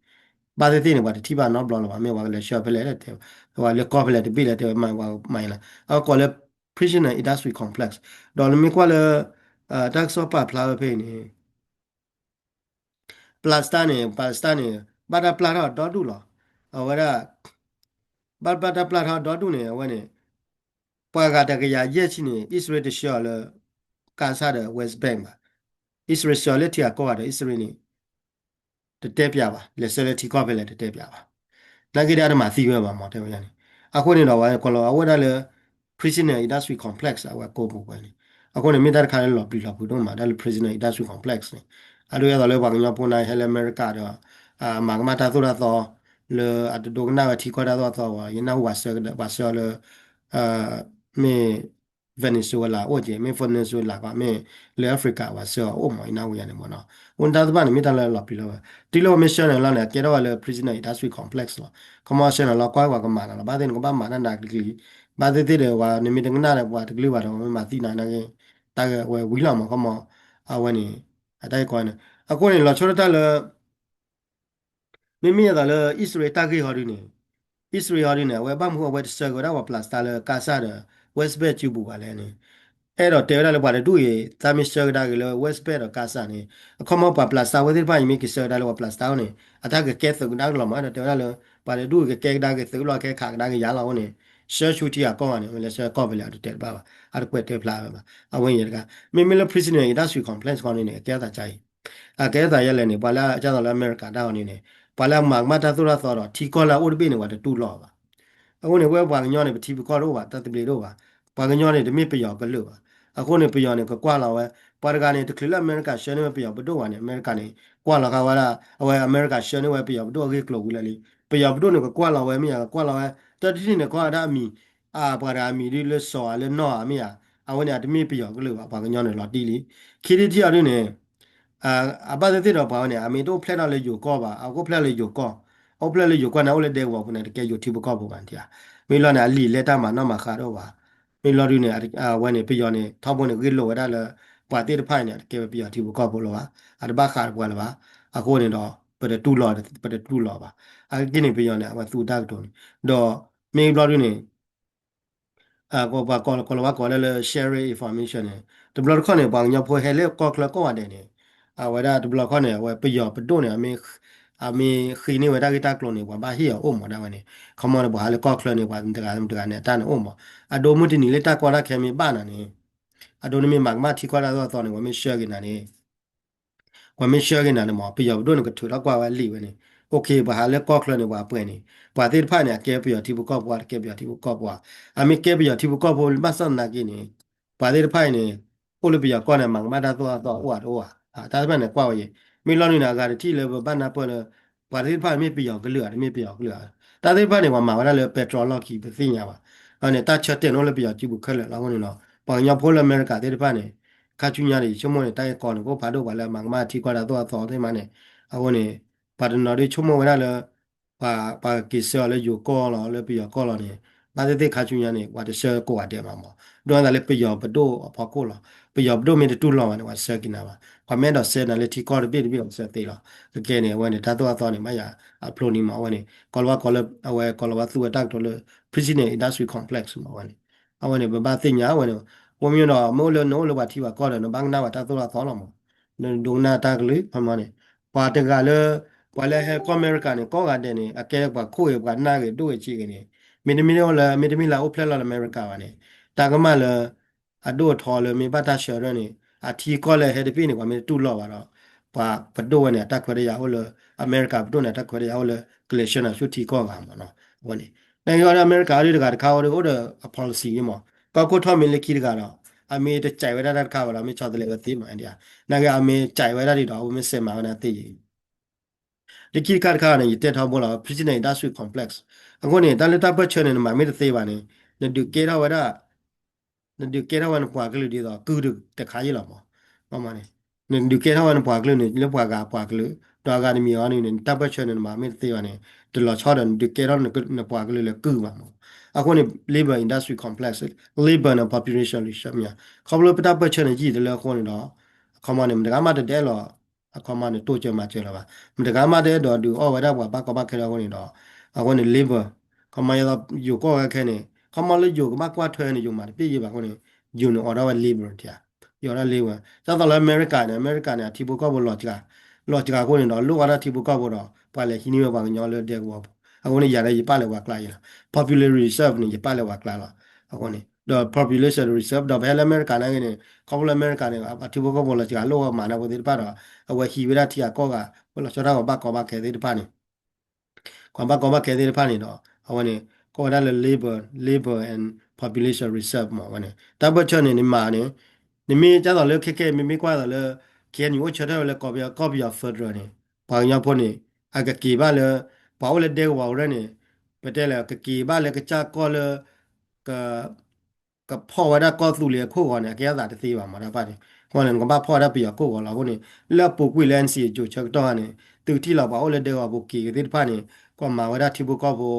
ဘၣ်သ့ၣ်သ့ၣ်န့ၣ် ပှၤတထံၣ်ဘၣ်နီတဘျီလၢၤဘၣ်. မ့ၢ်ပှၤကလဲၤဆှၢဖဲလဲၣ်တဲ ပှၤလၢကီၢ်ဖဲလဲၣ်တဘ့ၣ်လဲၣ်တဲဝဲ မၤဝဲမၤအံၤလီၤ. အကိးလၢ prisoner industry complex ဒီးနမ့ၢ်ကွၢ်လၢ တၢ်ကစီၣ်ပာ်ဖျါဝဲဖဲအံၤန့ၣ် Palestine န့ၣ် Palestine န့ၣ် ဘၣ်တၢ်ပျၢ်ထီၣ်ဒီဒူၣ်လီၤ. အဝဲဒၣ် ဘၣ်ဘၣ်တၢ်ပျၢ်ထီၣ်ဒီဒူၣ်န့ၣ် အဝဲန့ၣ် ပှၤဂၤတကယၤယဲၢ်ဆံန့ၣ် အံၣ်စရ့လးတဆှၢအီၤလၢ Gaza ဒီး West Bank ဘၣ်. အံၣ်စရ့လးဆှၢအီၤလၢထံဂၤကီၢ်ဂၤဒီး အံၣ်စရ့လးန့ၣ် တတဲပျးဘၣ်, လဲၤဆှၢလၢထံကီၢ်ဖဲလဲၣ်တတဲပျးဘၣ်. နာ်က့ဒီးအတမၤသံဝဲဘၣ်မ့ၢ်တဲဝဲန့ၣ်. အဃိန့ၣ်ဒီး ပှၤကိးလီၤအဝဲဒၣ်လၢ prisoner industry complex အဝဲကိးပူၤဝဲန့ၣ်. အဃိန့ၣ် မ့ၢ်တၢ်တခါလၢလီၤပျံၤလီၤဖုးဒိၣ်မး တၢ်လၢ prisoner industry complex န့ၣ်. အဒိ ယဲသိးလၢပှၤကညီဖိန့ၣ် ဟဲလၢအမဲရကၤဒီး မၤကမၣ်တၢ်သိၣ်တၢ်သီ လၢအတဒိကနၣ်ဝဲထံကီၢ်တၢ်သိၣ်တၢ်သီဝဲ ယနၢ်ဟူပှၤဆှၢလၢ မ့ၢ် Venezuela အိၣ်က့ၤ မ့ၢ် Venezuela ကီး မ့ၢ်လၢ Africa ပှၤဆှၢအီၤအိၣ်မး ယနၢ်ဟူယၤန့ၣ်မ့ၢ်နီၤ. အဃိန့ၣ်တၢ်တဖၣ်န့ၣ် မ့ၢ်တၢ်လၢလီၤပျံၤလီၤဝဲ. တုၤလၢပမ့ၢ်ဆှၢန့ၣ်လီၤန့ၣ် အကဲထီၣ်ဝဲလၢ prisoner industry complex လီၤ. ခီမီဆှၢန့ၣ်လီၤ ကွၢ်ပှၤကမၤနၤလီၤ. ဘၣ်သ့ၣ်နကဘၣ်မၤတၢ်နးကလံၤ, ဘၣ်သ့ၣ်သ့ၣ်ဒီး ပှၤနမ့ၢ်တကနၣ်ဒီးပှၤတကလုာ်ဘၣ်ဒီး ပှၤမ့ၢ်မၤသံနၤနာ်က့ တၢ်ဂ့ၢ်ဝဲဝံၤလီၤမး ခီမီ အဝဲန့ၣ် အတၢ်ဂ့ၢ်ကီန့ၣ်. အဃိန့ၣ် လီၤဆီဒၣ်တၢ်လၢ မ့မ့ၢ်ယဲသိးလၢအံၣ်စရ့လးတၢ်ဂ့ၢ်ဟီဒုန့ၣ်, အံၣ်စရ့လးဟီဒုန့ၣ် အဝဲဘၣ်မနုၤအဝဲတဆှၢက့ၤဝဲဒၣ်ပှၤ Palestine လၢ Gaza ဒီး West Bank စုပူၤဘၣ်လဲၣ်န့ၣ်, အဲၣ်ဒိးတဲဝဲဒၣ်လၢပှၤတဒူၣ်အံၤ သးမ့ၢ်ဆှၢကဒါက့ၤလၢ West Bank ဒီး Gaza န့ၣ်, အခီမီပှၤ Palestine ဝဲသ့ၣ်တဖၣ်အံၤမ့ၢ်က့ၤဆှၢကဒါလၢပှၤ Palestine န့ၣ် အတၢ်ကကဲသုးကဒါက့ၤလီၤမး အဲၣ်ဒိးတဲဝဲဒၣ်လၢ ပှၤတဒူၣ်အံၤကကဲကဒါက့ၤသုးလီၢ်ခဲခးကဒါက့ၤယၤလီၤအဃိန့ၣ်, ဆှၢဆူထံဂၤကီၢ်ဂၤန့ၣ် အဝဲလဲၤဆှၢကီၢ်ဖဲလဲၣ် အတတဲတဘၣ်ဘၣ်, အတကွဲးတဲဖျါဝဲဘၣ်. အဝဲအံၤတဂၤ မ့မ့ၢ်လၢ prisoner industry complex ခီန့ၣ်န့ၣ် အကဲအသးကါအံၤ အကဲအသးယဲလဲၣ်န့ၣ် ပှၤလၢအကၢ်သိးလၢအမဲရကၤတၢ်ဟီန့ၣ်န့ၣ် ပှၤလၢအမၤကမၣ်တၢ်သိၣ်တၢ်သီဒီး ထံကီၢ်လၢအအိၣ်တဘ့ၣ်န့ၣ် ပှၤတတူၢ်လိာ်ဘၣ်. အဃိန့ၣ် ဝဲပှၤကညီန့ၣ် ပထံပကီၢ်တအိၣ်ဘၣ်, တၢ်သဘျ့တအိၣ်ဘၣ်. ပှၤကညီန့ၣ် တမ့ၢ်ပယီၤကလုာ်ဘၣ်. အဃိန့ၣ် ပယီၤန့ၣ် ကကွၢ်လီၤဝဲ, ပှၤတဂၤန့ၣ် တချုးလၢအမဲရကၤဆှၢန့ၢ်ဝဲပယီၤပဒိၣ်ဘၣ်န့ၣ် အမဲရကၤန့ၣ် ကွၢ်လီၤဃာ်ဝဲဒၣ် အဝဲအမဲရကၤဆှၢန့ၢ်ဝဲပယီၤပဒိၣ်အဂ့ၢ်ကျိၤဝံၤလၢာ်လံ. ပယီၤပဒိၣ်န့ၣ် ကကွၢ်လီၤဝဲမ့ၢ်ယၤ ကကွၢ်လီၤဝဲ တၢ်တထံၣ်န့ၣ် ကွၢ်ဝဲဒၣ်အမံၤ ပှၤတဂၤအမံၤဒ်လၢစီၤဧါလၢနီၢ်ဧါမ့ၢ်ဧါ, အဝဲန့ၣ် အတမ့ၢ်ပယီၤကလုာ်ဘၣ်, ပှၤကညီန့ၣ်လီၤတံၢ်လံ. ခံထံၣ်တထံၣ်အီၤဒ်န့ၣ် အဘၣ်သ့ၣ်သ့ၣ်ဒီးပှၤဝဲန့ၣ် အမ့ၢ်တအိၣ်ဖျဲၣ်ထီၣ်လၢယိၤကီၢ်ဘၣ်, အအိၣ်ဖျဲၣ်လၢယိၤကီၢ်, အအိၣ်ဖျဲၣ်လၢယိၤကီၢ်န့ၣ် အိၣ်လၢဒဲကဝီၤပူၤန့ၣ် တကဲယိၤထံဖိကီၢ်ဖိဘၣ်န့ၣ်ဧါ. မ့ၢ်လီၤန့ၣ် အလံာ်လဲၢ်တၢ်မၤနီၣ်မၤဃါတအိၣ်ဘၣ်. မ့ၢ်လီၤဒုန့ၣ် အဝဲန့ၣ် ပယီၤန့ၣ် ထီဘိန့ၣ် ဂ့ၢ်လိာ်ဝဲဒၣ်လၢ ပှၤသ့ၣ်တဖၣ်အံၤန့ၣ် အတကဲဝဲပယီၤထံဖိကီၢ်ဖိလၢၤဘၣ်, အတဘၣ်ဃးဒီးပှၤလၢၤဘၣ်. အဃိန့ၣ်ဒီး ပတတူၢ်လိာ်, ပတတူၢ်လိာ်ဘၣ်. အဂ့ၢ်န့ၣ် ပယီၤန့ၣ် အဝဲသူတၢ်ကတိၤန့ၣ်, ဒီးမ့ၢ်ဘျီဒုန့ၣ် ပှၤကိးလီၤဝဲကိးလၢ sharing information န့ၣ် တဘျီတခီၣ်န့ၣ် ပှၤကညီဖိဟဲလၢကီၢ်ချၢကိးဂၤဒဲးန့ၣ် အဝဲဒၣ်တဘျီတခီၣ်န့ၣ် အဝဲပယီၤပဒိၣ်န့ၣ် အမ့ၢ် အမ့ၢ်ဃ့န့ၢ်ဝဲတၢ်ဂ့ၢ်တၢ်ကျိၤန့ၣ် ပှၤဘၣ်ဟ့ၣ်အီၤအိၣ်မးဒၣ်ဝဲန့ၣ် ခီမီန့ၣ် ပှၤဟးလၢကီၢ်ချၢန့ၣ် ပှၤတဂၤတဂၤန့ၣ် အတၢ်န့ၣ်အိၣ်မး အဒိမုၢ်တနံၤလၢတၢ်ကီတၢ်ခဲမ့ၢ်ဘၣ်နၤန့ၣ် အဒိနမ့ၢ်မၤကမၣ်ထံကီၢ်တၢ်သိၣ်တၢ်သီန့ၣ် ပှၤမ့ၢ်ဆှၢက့ၤနၤန့ၣ် ပှၤမ့ၢ်ဆှၢက့ၤနၤန့ၣ်မး ပယီၤပဒိၣ်န့ၣ် ကထုးထီၣ်ကွၢ်ဝဲလံာ်ဝဲန့ၣ် okay ပှၤဟးလၢကီၢ်ချၢန့ၣ် ပှၤပှဲၤန့ၣ် ပှၤသ့ၣ်တဖၣ်န့ၣ် အကဲပယီၤထံဖိကီၢ်ဖိ တကဲပယီၤထံဖိကီၢ်ဖိဧါ အမ့ၢ်ကဲပယီၤထံဖိကီၢ်ဖိဘၣ်ဆၣ်သနာ်က့န့ၣ် ပှၤသ့ၣ်တဖၣ်အံၤန့ၣ် အိၣ်လၢပယီၤကီၢ်န့ၣ် မၤကမၣ်တၢ်သိၣ်တၢ်သီအိၣ်ဧါတအိၣ်ဧါ တၢ်သ့ၣ်တဖၣ်န့ၣ် ကွၢ်ဝဲယံၤ မ့ၢ်လီၤနုၤန့ၣ် အဂၤတထံၣ်လၢပဘၣ်နၢ်ပၢၢ်လၢ ပှၤသ့ၣ်တဖၣ်မ့ၢ်ပယီၤကလုာ်ဧါ တမ့ၢ်ပယီၤကလုာ်ဧါ တၢ်သ့ၣ်တဖၣ်န့ၣ် ပှၤမၤဝဲဒၣ်လၢပဲတြီလီၢ်ခံ ပသ့ၣ်ညါဘၣ် အန့ၣ် တၢ်ဆၢတဲာ်န့ၣ်အိၣ်လၢပယီၤစုပူၤခဲလၢာ်လီၤအဃိန့ၣ်ဒီး ပှၤကညီဖိလၢအမဲရကၤသ့ၣ်တဖၣ်န့ၣ် ခါဆူညါန့ၣ် ယဆိကမိၣ်န့ၣ် တၢ်ဂ့ၢ်ကီန့ၣ် ကအိၣ်ဖးဒိၣ်ပှၤလၢအမၤကမၣ်ထံကီၢ်တၢ်သိၣ်တၢ်သီသ့ၣ်မးန့ၣ် အဃိန့ၣ် ပှၤတနီၤဒ်ဆိကမိၣ်ဝဲဒၣ်လၢ ပှၤ ပှၤကက့ၤဆှၢအီၤလၢယိၤကီၢ်လီၤ လၢပယီၤကီၢ်လီၤန့ၣ် ဘၣ်သ့ၣ်သ့ၣ်ခါဆူညါန့ၣ် ပှၤတဆှၢကိးဂၤဒဲးဘၣ်မး ဒိၣ်ဝဲဒၣ်လၢပယီၤပဒိၣ်အဖီခိၣ်လီၤ ပယီၤပဒိၣ်မ့ၢ်တတူၢ်လိာ်ဘၣ်န့ၣ် ပှၤဆှၢက့ၤနၤဘၣ် ပှၤမ့ၢ်အဲၣ်ဒိးဆှၢနၤလၢထံကီၢ်တဘ့ၣ်တဘ့ၣ် ပှၤဆှၢသ့လီၤ ကကဲန့ၣ် အဝဲန့ၣ် တၢ်သိၣ်တၢ်သီန့ၣ် ဘၣ်ယၤအဖျိနံၤမး အဝဲန့ၣ် ကီၤလၤဝါကိးလၢ အဝဲကီၤလၤဝါသူဝဲတၢ်ကတိၤလၢ Prison Industry Complex မး အဝဲန့ၣ် အဝဲန့ၣ် ပဘၣ်သ့ၣ်ညါဝဲန့ၣ် အဃိမ့ၢ်ဒီး မ့ၢ်အိၣ်လၢ နအိၣ်လၢပှၤထံပှၤကီၢ်ဒီး နဘၣ်ကနၣ်ဝဲတၢ်သိၣ်တၢ်သီလီၤမး နဒိကနၣ်တၢ်ကလုၢ် ခီမီန့ၣ် ပှၤတဂၤလၢ ပှၤလၢဟဲကီၢ်အမဲရကၤန့ၣ် ကိးဂၤဒဲးန့ၣ် အကဲပှၤခိၣ်ဂ့ၤ ပှၤနၢ်ဂ့ၤ ဒိၣ်ဂ့ၤဆံးဂ့ၤန့ၣ် မ့တမ့ၢ်လၢ မ့တမ့ၢ်လၢအအိၣ်ဖျဲၣ်လီၤလၢအမဲရကၤဘၣ်န့ၣ် တၢ်ကမၣ်လၢ အဒိၣ်အထီလၢမ့ၢ်ဘၣ်တၢ်ဆှၢထၢၣ်န့ၣ် အထံကီၢ်လၢဟဲတဘ့ၣ်န့ၣ် ပှၤမ့ၢ်တတူၢ်လိာ်ဘၣ်ဒီး ပှၤပဒိၣ်ဝဲန့ၣ် အတၢ်ခွဲးတၢ်ယာ်အိၣ်လၢ အမဲရကၤပဒိၣ်န့ၣ် အတၢ်ခွဲးတၢ်ယာ်အိၣ်လၢ ကလဲၤဆှၢနၤဆူထံကီၢ်ဂၤမးနီၤ အဝဲန့ၣ် နဂ့ၤအီၤဒီးအမဲရကၤအီၤဒုးတဂၤတခါအီၤဒုးအိၣ်ဒီးအ policy မး ကီၢ်ခိၣ်ထီၣ်မ့ၢ်လၢခံတဂၤဒီး အမ့ၢ်တကဲဝဲဒၣ်တၢ်တခါဘၣ်ဒီး မ့ၢ်ဆီတလဲဝဲသ့မး နဂ့ၤအမ့ၢ်ကဲဝဲဒၣ်ဒ်ဒီး အဝဲမ့ၢ်စဲးမၤဝဲဒၣ်သ့ယံၤ လၢခံတခါတခါန့ၣ် ယတဲထီဘိလီၤ Prison Industrial Complex အဃိန့ၣ် တၢ်လၢတၢ်ပၢၢ်ဆၢန့ၣ် နမၤမ့ၢ်တသ့ဘၣ်န့ၣ် နဒုးကဲထီၣ်ဝဲဒၣ် နဒုးကဲထီၣ်ဝဲနပှၤကလုာ်ဒ်သိးကုၢ်တခါယံၤလီၤမး မ့ၢ်န့ၣ် နဒုးကဲထီၣ်ဝဲနပှၤကလုာ်န့ၣ် လၢပှၤဂၤပှၤကလုာ် ဒီးအဂၤတမံၤအီၤန့ၣ် နတၢ်ပၢၢ်ဆၢန့ၣ် နမၤမ့ၢ်တသ့ဘၣ်န့ၣ် တလီၤဆီဒီးနဒုးကဲထီၣ်နပှၤကလုာ်လၢကုၢ်ဘၣ်မး အဃိန့ၣ် labor industry complex labor န့ၣ် population research မ့ၢ် ခီဖျိပတၢ်ပၢၢ်ဆၢန့ၣ်ယံာ်တလၢအဃိန့ၣ်ဒီး အခီမီန့ၣ် မတဂၤမးတဒဲးလီၤ အခီမီန့ၣ် တိစၢၤမၤစၢၤလၢၤဘၣ် မတဂၤမးတအဲၣ်ဒိးဒုးအီၣ်ဝဲဒၣ်ပှၤဘၣ်ကီဘၣ်ခဲလၢအဃိန့ၣ်ဒီး အဃိန့ၣ် labor ခီမီယသိးယိၤကီၢ်ဝဲခဲန့ၣ် ခီမီလၢယိၤကဘၣ်ကွၢ်ထွဲန့ၣ် ယိၤမၤတဘၣ်ယံၤဘၣ်အဃိန့ၣ် ယိၤန့ၣ်အိးထီၣ်ဝဲ labor တယၤ ယအိးထီၣ် labor ဒ်သိးလၢအမဲရကၤန့ၣ် အမဲရကၤန့ၣ် အထံဖိကီၢ်ဖိလီၤစှၤ လီၤစှၤအဃိန့ၣ်ဒီး လိၣ်ဝဲဒၣ်ထံဖိကီၢ်ဖိဒီး ပှၤလဲၤဟံးန့ၢ်ဝဲပှၤကညီလၢဒဲကဝီၤပူၤ အဃိန့ၣ် ယၤဒီးယပာ်လၢပှၤကျါယံၤလီၤ population research န့ၣ် ယပာ်လၢပှၤကျါလီၤ အဃိန့ၣ် ဒီး population research ဒီးပဟဲလၢအမဲရကၤန့ၣ်ဂ့ၤန့ၣ် ခီဖျိလၢအမဲရကၤန့ၣ် အထံဖိကီၢ်ဖိလီၤစှၤ လိၣ်ဝဲမၤနၢၤဖိသ့ၣ်တဖၣ်ဒီး အဝဲဟံးဝဲဒၣ်ထံအကီၢ်ဂၤ ဝဲလီၤဆီဒၣ်ပှၤဘၣ်ကီဘၣ်ခဲသ့ၣ်တဖၣ်န့ၣ် ပှၤဘၣ်ကီဘၣ်ခဲသ့ၣ်တဖၣ်န့ၣ်ဒီး အဝဲန့ၣ် ကိးဝဲဒၣ်လၢ labor labor and population research မး အဝဲန့ၣ် တၢ်ပၢၢ်ဆၢန့ၣ် နမၤန့ၣ် နမ့ၢ်ဒ်သိးလၢခဲကဲ မ့မ့ၢ်ကွၢ်ဒ်သိးလၢ KNU အိၣ်ဆၢထၢၣ်ဝဲလၢကီၢ်ပယီၤ ကီၢ်ပယီၤ federal န့ၣ် ပှၤကညီဖိန့ၣ် အကက့ၤဘၣ်လၢ ပှၤအိၣ်လၢဒဲကဝီၤပူၤန့ၣ် ပတဲလၢ ကက့ၤဘၣ်လၢကစၢ်ကီၢ်လၢ က ကဖီၣ်ဝဲဒၣ်ကီၢ်သူလ့ၤအခိၣ်ဂီၤန့ၣ် အကဲအသးတသ့ဘၣ်မးတၢ်တဖၣ်န့ၣ် အဃိန့ၣ် နကဘၣ်ဖီၣ်ဝဲဒၣ်ပယီၤခိၣ်ဂီၤလီၤ အဃိန့ၣ် လၢအပူၤကွံာ်လၢ NCA အစိၤဆၢကတီၢ်န့ၣ် သုကထံၣ်လီၤပှၤအိၣ်လၢဒဲကဝီၤပူၤက့ၤကသ့ၣ်တဖၣ်န့ၣ် ကွၢ်မၤဝဲဒၣ်ထံဖိကီၢ်ဖိ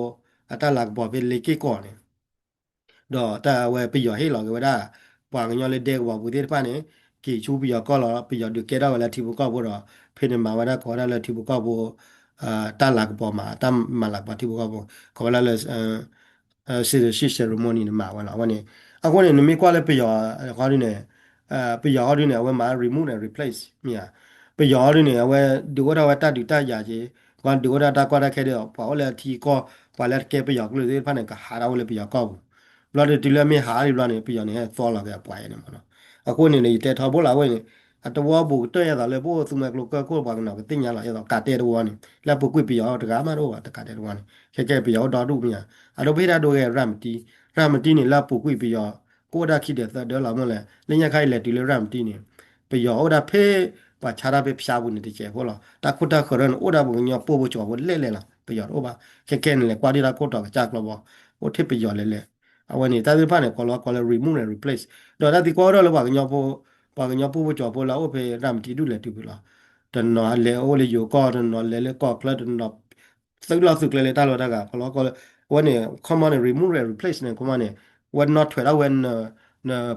အတၢ်လၤကပီၤဖဲလ့က့ၢ်ကီးန့ၣ် ဒီးတၢ်အဝဲပယီၤဟ့ၣ်လီၤက့ၤဝဲဒၣ် ပှၤကညီလၢဒဲကဝီၤပူၤသ့ၣ်တဖၣ်န့ၣ် က့ၤဆူပယီၤကီၢ်လီၤ ပယီၤဒုးကဲထီၣ်ဝဲလၢထံဖိကီၢ်ဖိဒီး ဖဲန့ၣ်မၤဝဲဒၣ်ကိးဝဲဒၣ်လၢထံဖိကီၢ်ဖိ တၢ်လၤကပီၤမး တၢ်မၤလၤကပီၤထံဖိကီၢ်ဖိ ကိးဝဲဒၣ်လၢ citizenship ceremony န့ၣ်မၤဝဲလီၤ အဝဲန့ၣ် အဃိန့ၣ် နမ့ၢ်ကွၢ်လၢပယီၤဟီဒုန့ၣ် ပယီၤဟီဒုန့ၣ် အဝဲမၤ remove and replace မ့ၢ်ဧါ ပယီၤဟီဒုန့ၣ် အဝဲဒုးအိၣ်ထီၣ်ဝဲတၢ်ဒုးတၢ်ယၤက့ၤ ပှၤဒုးအိၣ်ထီၣ်တၢ်ကီတၢ်ခဲဒီး ပှၤအိၣ်လၢအထံကီၢ် ပှၤလၢတကဲပယီၤကလုာ်သ့ၣ်တဖၣ်န့ၣ် ကဟးထီၣ်ဝဲလၢပယီၤကီၢ်ပူၤ ဘျီဒီးတုၤလၢအမ့ၢ်ဟးဒံးဘျီန့ၣ် ပယီၤန့ၣ် ဟဲသီလီၤက့ၤအပှၤအံၤန့ၣ်မးနီၤ အဃိန့ၣ်န့ၣ် ယတဲထီဘိလီၤအဝဲန့ၣ် အတဝီပူၤကတၢၢ်ယသးလၢပအိၣ်သူမှဲကျိကၢၢ်ခိၣ်ပှၤကနီၤကသ့ၣ်ညါလီၤ ယသးကးတဲတဝီန့ၣ် လၢအပူၤကွံာ်ပယီၤတဂၤမးတအိၣ်ဘၣ် တကးတဲတဝီန့ၣ် ခဲကဲပယီၤအိၣ်ဒီဒူၣ်မ့ၢ်ဧါ အဒိပဟ့ၣ်တၢ်ဒိဂဲၤရၤမတံ ရၤမတံန့ၣ် လၢအပူၤကွံာ်ပယီၤ ကအိၣ်ဒၣ်ခံဒဲးသၢဒၢလီၤမ့ၢ်လဲၣ် လၢညါခါအံၤလဲၤတုၤလၢရၤမတံန့ၣ် ပယီၤအိၣ်ဒၣ်ဖဲ ပှၤဆါတၢ်ဖဲဖၠါပူၤန့ၣ်တစဲးဖိလီၤ တၢ်ခိၣ်တၢ်ဃၢၤဒၣ်န့ၣ် အိၣ်ဒၣ်ပှၤကညီပိၢ်ဖိကၠီဖိလဲၣ်လဲၣ်လီၤ ပယီၤတအိၣ်ဘၣ် ခဲကဲန့ၣ်လဲၤကွၢ်ဒံးတၢ်ခိၣ်တီၤကစၢ်ကျီဘီ အိၣ်ထဲပယီၤလဲၣ်လဲၣ် အဝဲန့ၣ် တၢ်သ့ၣ်တဖၣ်န့ၣ် ကိးလီၤကိးလၢ remove and replace ဒီးတၢ်သံကွၢ်အိၣ်ထီၣ်လၢပှၤကညီဖိ ပှၤကညီပိၢ်ဖိကၠီဖိလၢအအိၣ်ဖဲရၤမတံဒူၣ်လဲၤတုၤဖဲလီၤ တနီၤလဲၤအိၣ်လၢယိၤကီၢ် တနီၤလဲၤလၢကီၢ်ချၢ တနီၤ သုးလီၢ်သုးကျဲလၢတၢ်လီၢ်တၢ်ဂၤ ကိးလီၤကိးလၢ အဝဲန့ၣ် ခီမီန့ၣ် remove and replace န့ၣ် ခီမီန့ၣ် ဝဲနီၣ်ထွဲးထီၣ်ဝဲ န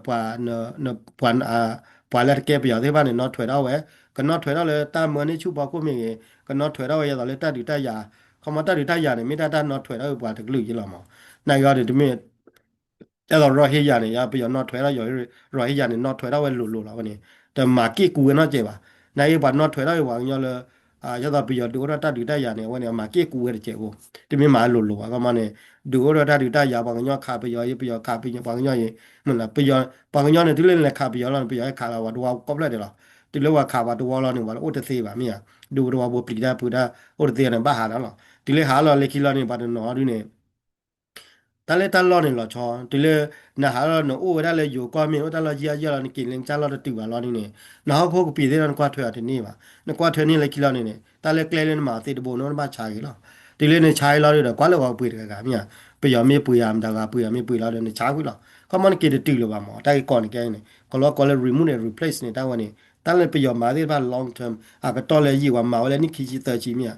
ပှၤ န ပှၤ ပှၤလၢတကဲပယီၤသ့ၣ်တဖၣ်န့ၣ် နီၣ်ထွဲးထီၣ်ဝဲ ကနီၣ်ထွဲးထီၣ်လၢတၢ်မၢန့ၢ်ဆူၣ်ဖီခိၣ်မ့ၢ်ဂ့ၤ ကနီၣ်ထွဲးထီၣ်ဝဲဒ်သိးလၢတၢ်ဒုးတၢ်ယၤ ခီမီတၢ်ဒုးတၢ်ယၤန့ၣ် မ့ၢ်တၢ်တၢ်နီၣ်ထွဲးထီၣ်ဝဲပှၤတကလုာ်ယံၤလီၤမး နာ်က့အီၤန့ၣ် တမ့ၢ် အဲၣ်ဒိး Rohingya န့ၣ် ယပယီၤနီၣ်ထွဲးထီၣ် Rohingya န့ၣ် နီၣ်ထွဲးထီၣ်ဝဲလိၤလိၤလီၤဝဲန့ၣ် တမၤက့ၢ်ကူဝဲနီတစဲးဘၣ် နာ်က့ပှၤနီၣ်ထွဲးထီၣ်ဝဲပှၤကညီလၢ ဒ်သိးပယီၤဒုးအိၣ်ထီၣ်တၢ်ဒုးတၢ်ယၤန့ၣ် အဝဲန့ၣ် အမၤက့ၢ်ကူဝဲတစဲးဖိ, တမ့ၢ်မၤလိၤလိၤဘၣ် ခီမီန့ၣ်, ဒုးအိၣ်ထီၣ်တၢ်ဒုးတၢ်ယၤ ပှၤကညီခးပယီၤ ပယီၤခးပှၤကညီအံၤ, မ့ၢ် ပှၤကညီန့ၣ် တုၤလၢလဲၤခးပယီၤလီၤန့ၣ် ပယီၤဟဲခးလီၤပှၤတဝီကိးဖျၢၣ်ဒဲးလီၤ. တုၤလၢပှၤခးပှၤတဝီလီၤန့ၣ် ပှၤအိၣ်တသ့ဘၣ်မ့ၢ်ဧါ, ဒုးပှၤတဝီပှၤပျံၤတၢ်ဖုးတၢ်အိၣ်တသ့န့ၣ် ဘၣ်ဟးဒီးလီၤ. တုၤလၢဟးလီၤလၢခံလီၤန့ၣ် ပှၤတနီၤဒုးန့ၣ် တၢ်လၢတၢ်လီၢ်န့ၣ်လီၤဆီ, တုၤလၢ နဟးလီၤနအိၣ်ဝဲဒၣ်လၢယိၤကီၢ်မ့ၢ် အိၣ်တၢ်လီၢ်ယံာ်အယံာ်လီၤ နက့ၤလၢနကစၢ်လီၢ်တတုၤဘၣ်လီၤဒ်န့ၣ်, နဟီၣ်ခိၣ်ကပံာ်သ့ၣ်ဒီး နကွၢ်ထွဲအီၤတန့ၢ်ဘၣ်. နကွၢ်ထွဲန့ၢ်လၢခံလီၤန့ၣ်န့ၣ် တၢ်လၢကျဲလၢနမၤသ့တဘိန့ၣ် နဘၣ်ဆါဂ့ၤလီၤ. တုၤလၢနဆါဂ့ၤလီၤဒီး ကွၢ်လၢပှၤပှ့ၤတဂၤဂၤမ့ၢ်ဧါ, ပယီၤမ့ၢ်ပှ့ၤဧါ မတၤဂၤပှ့ၤဧါ မ့ၢ်ပှ့ၤလီၤဒီး နဆါကွံာ်လီၤ. ခီမီနက့ၤတတုၤလၢၤဘၣ်မး တၢ်ဂ့ၢ်ကီန့ၣ်ကဲန့ၣ် ကလီကီလၢ remove and replace န့ၣ် တၢ်ဝဲန့ၣ် တၢ်လၢပယီၤမၤသ့ၣ်တဖၣ် long term အကတီၢ်လၢယံာ် ပှၤမၤဝဲလၢနံၣ်ခံဆံသၢဆံမ့ၢ်ဧါ.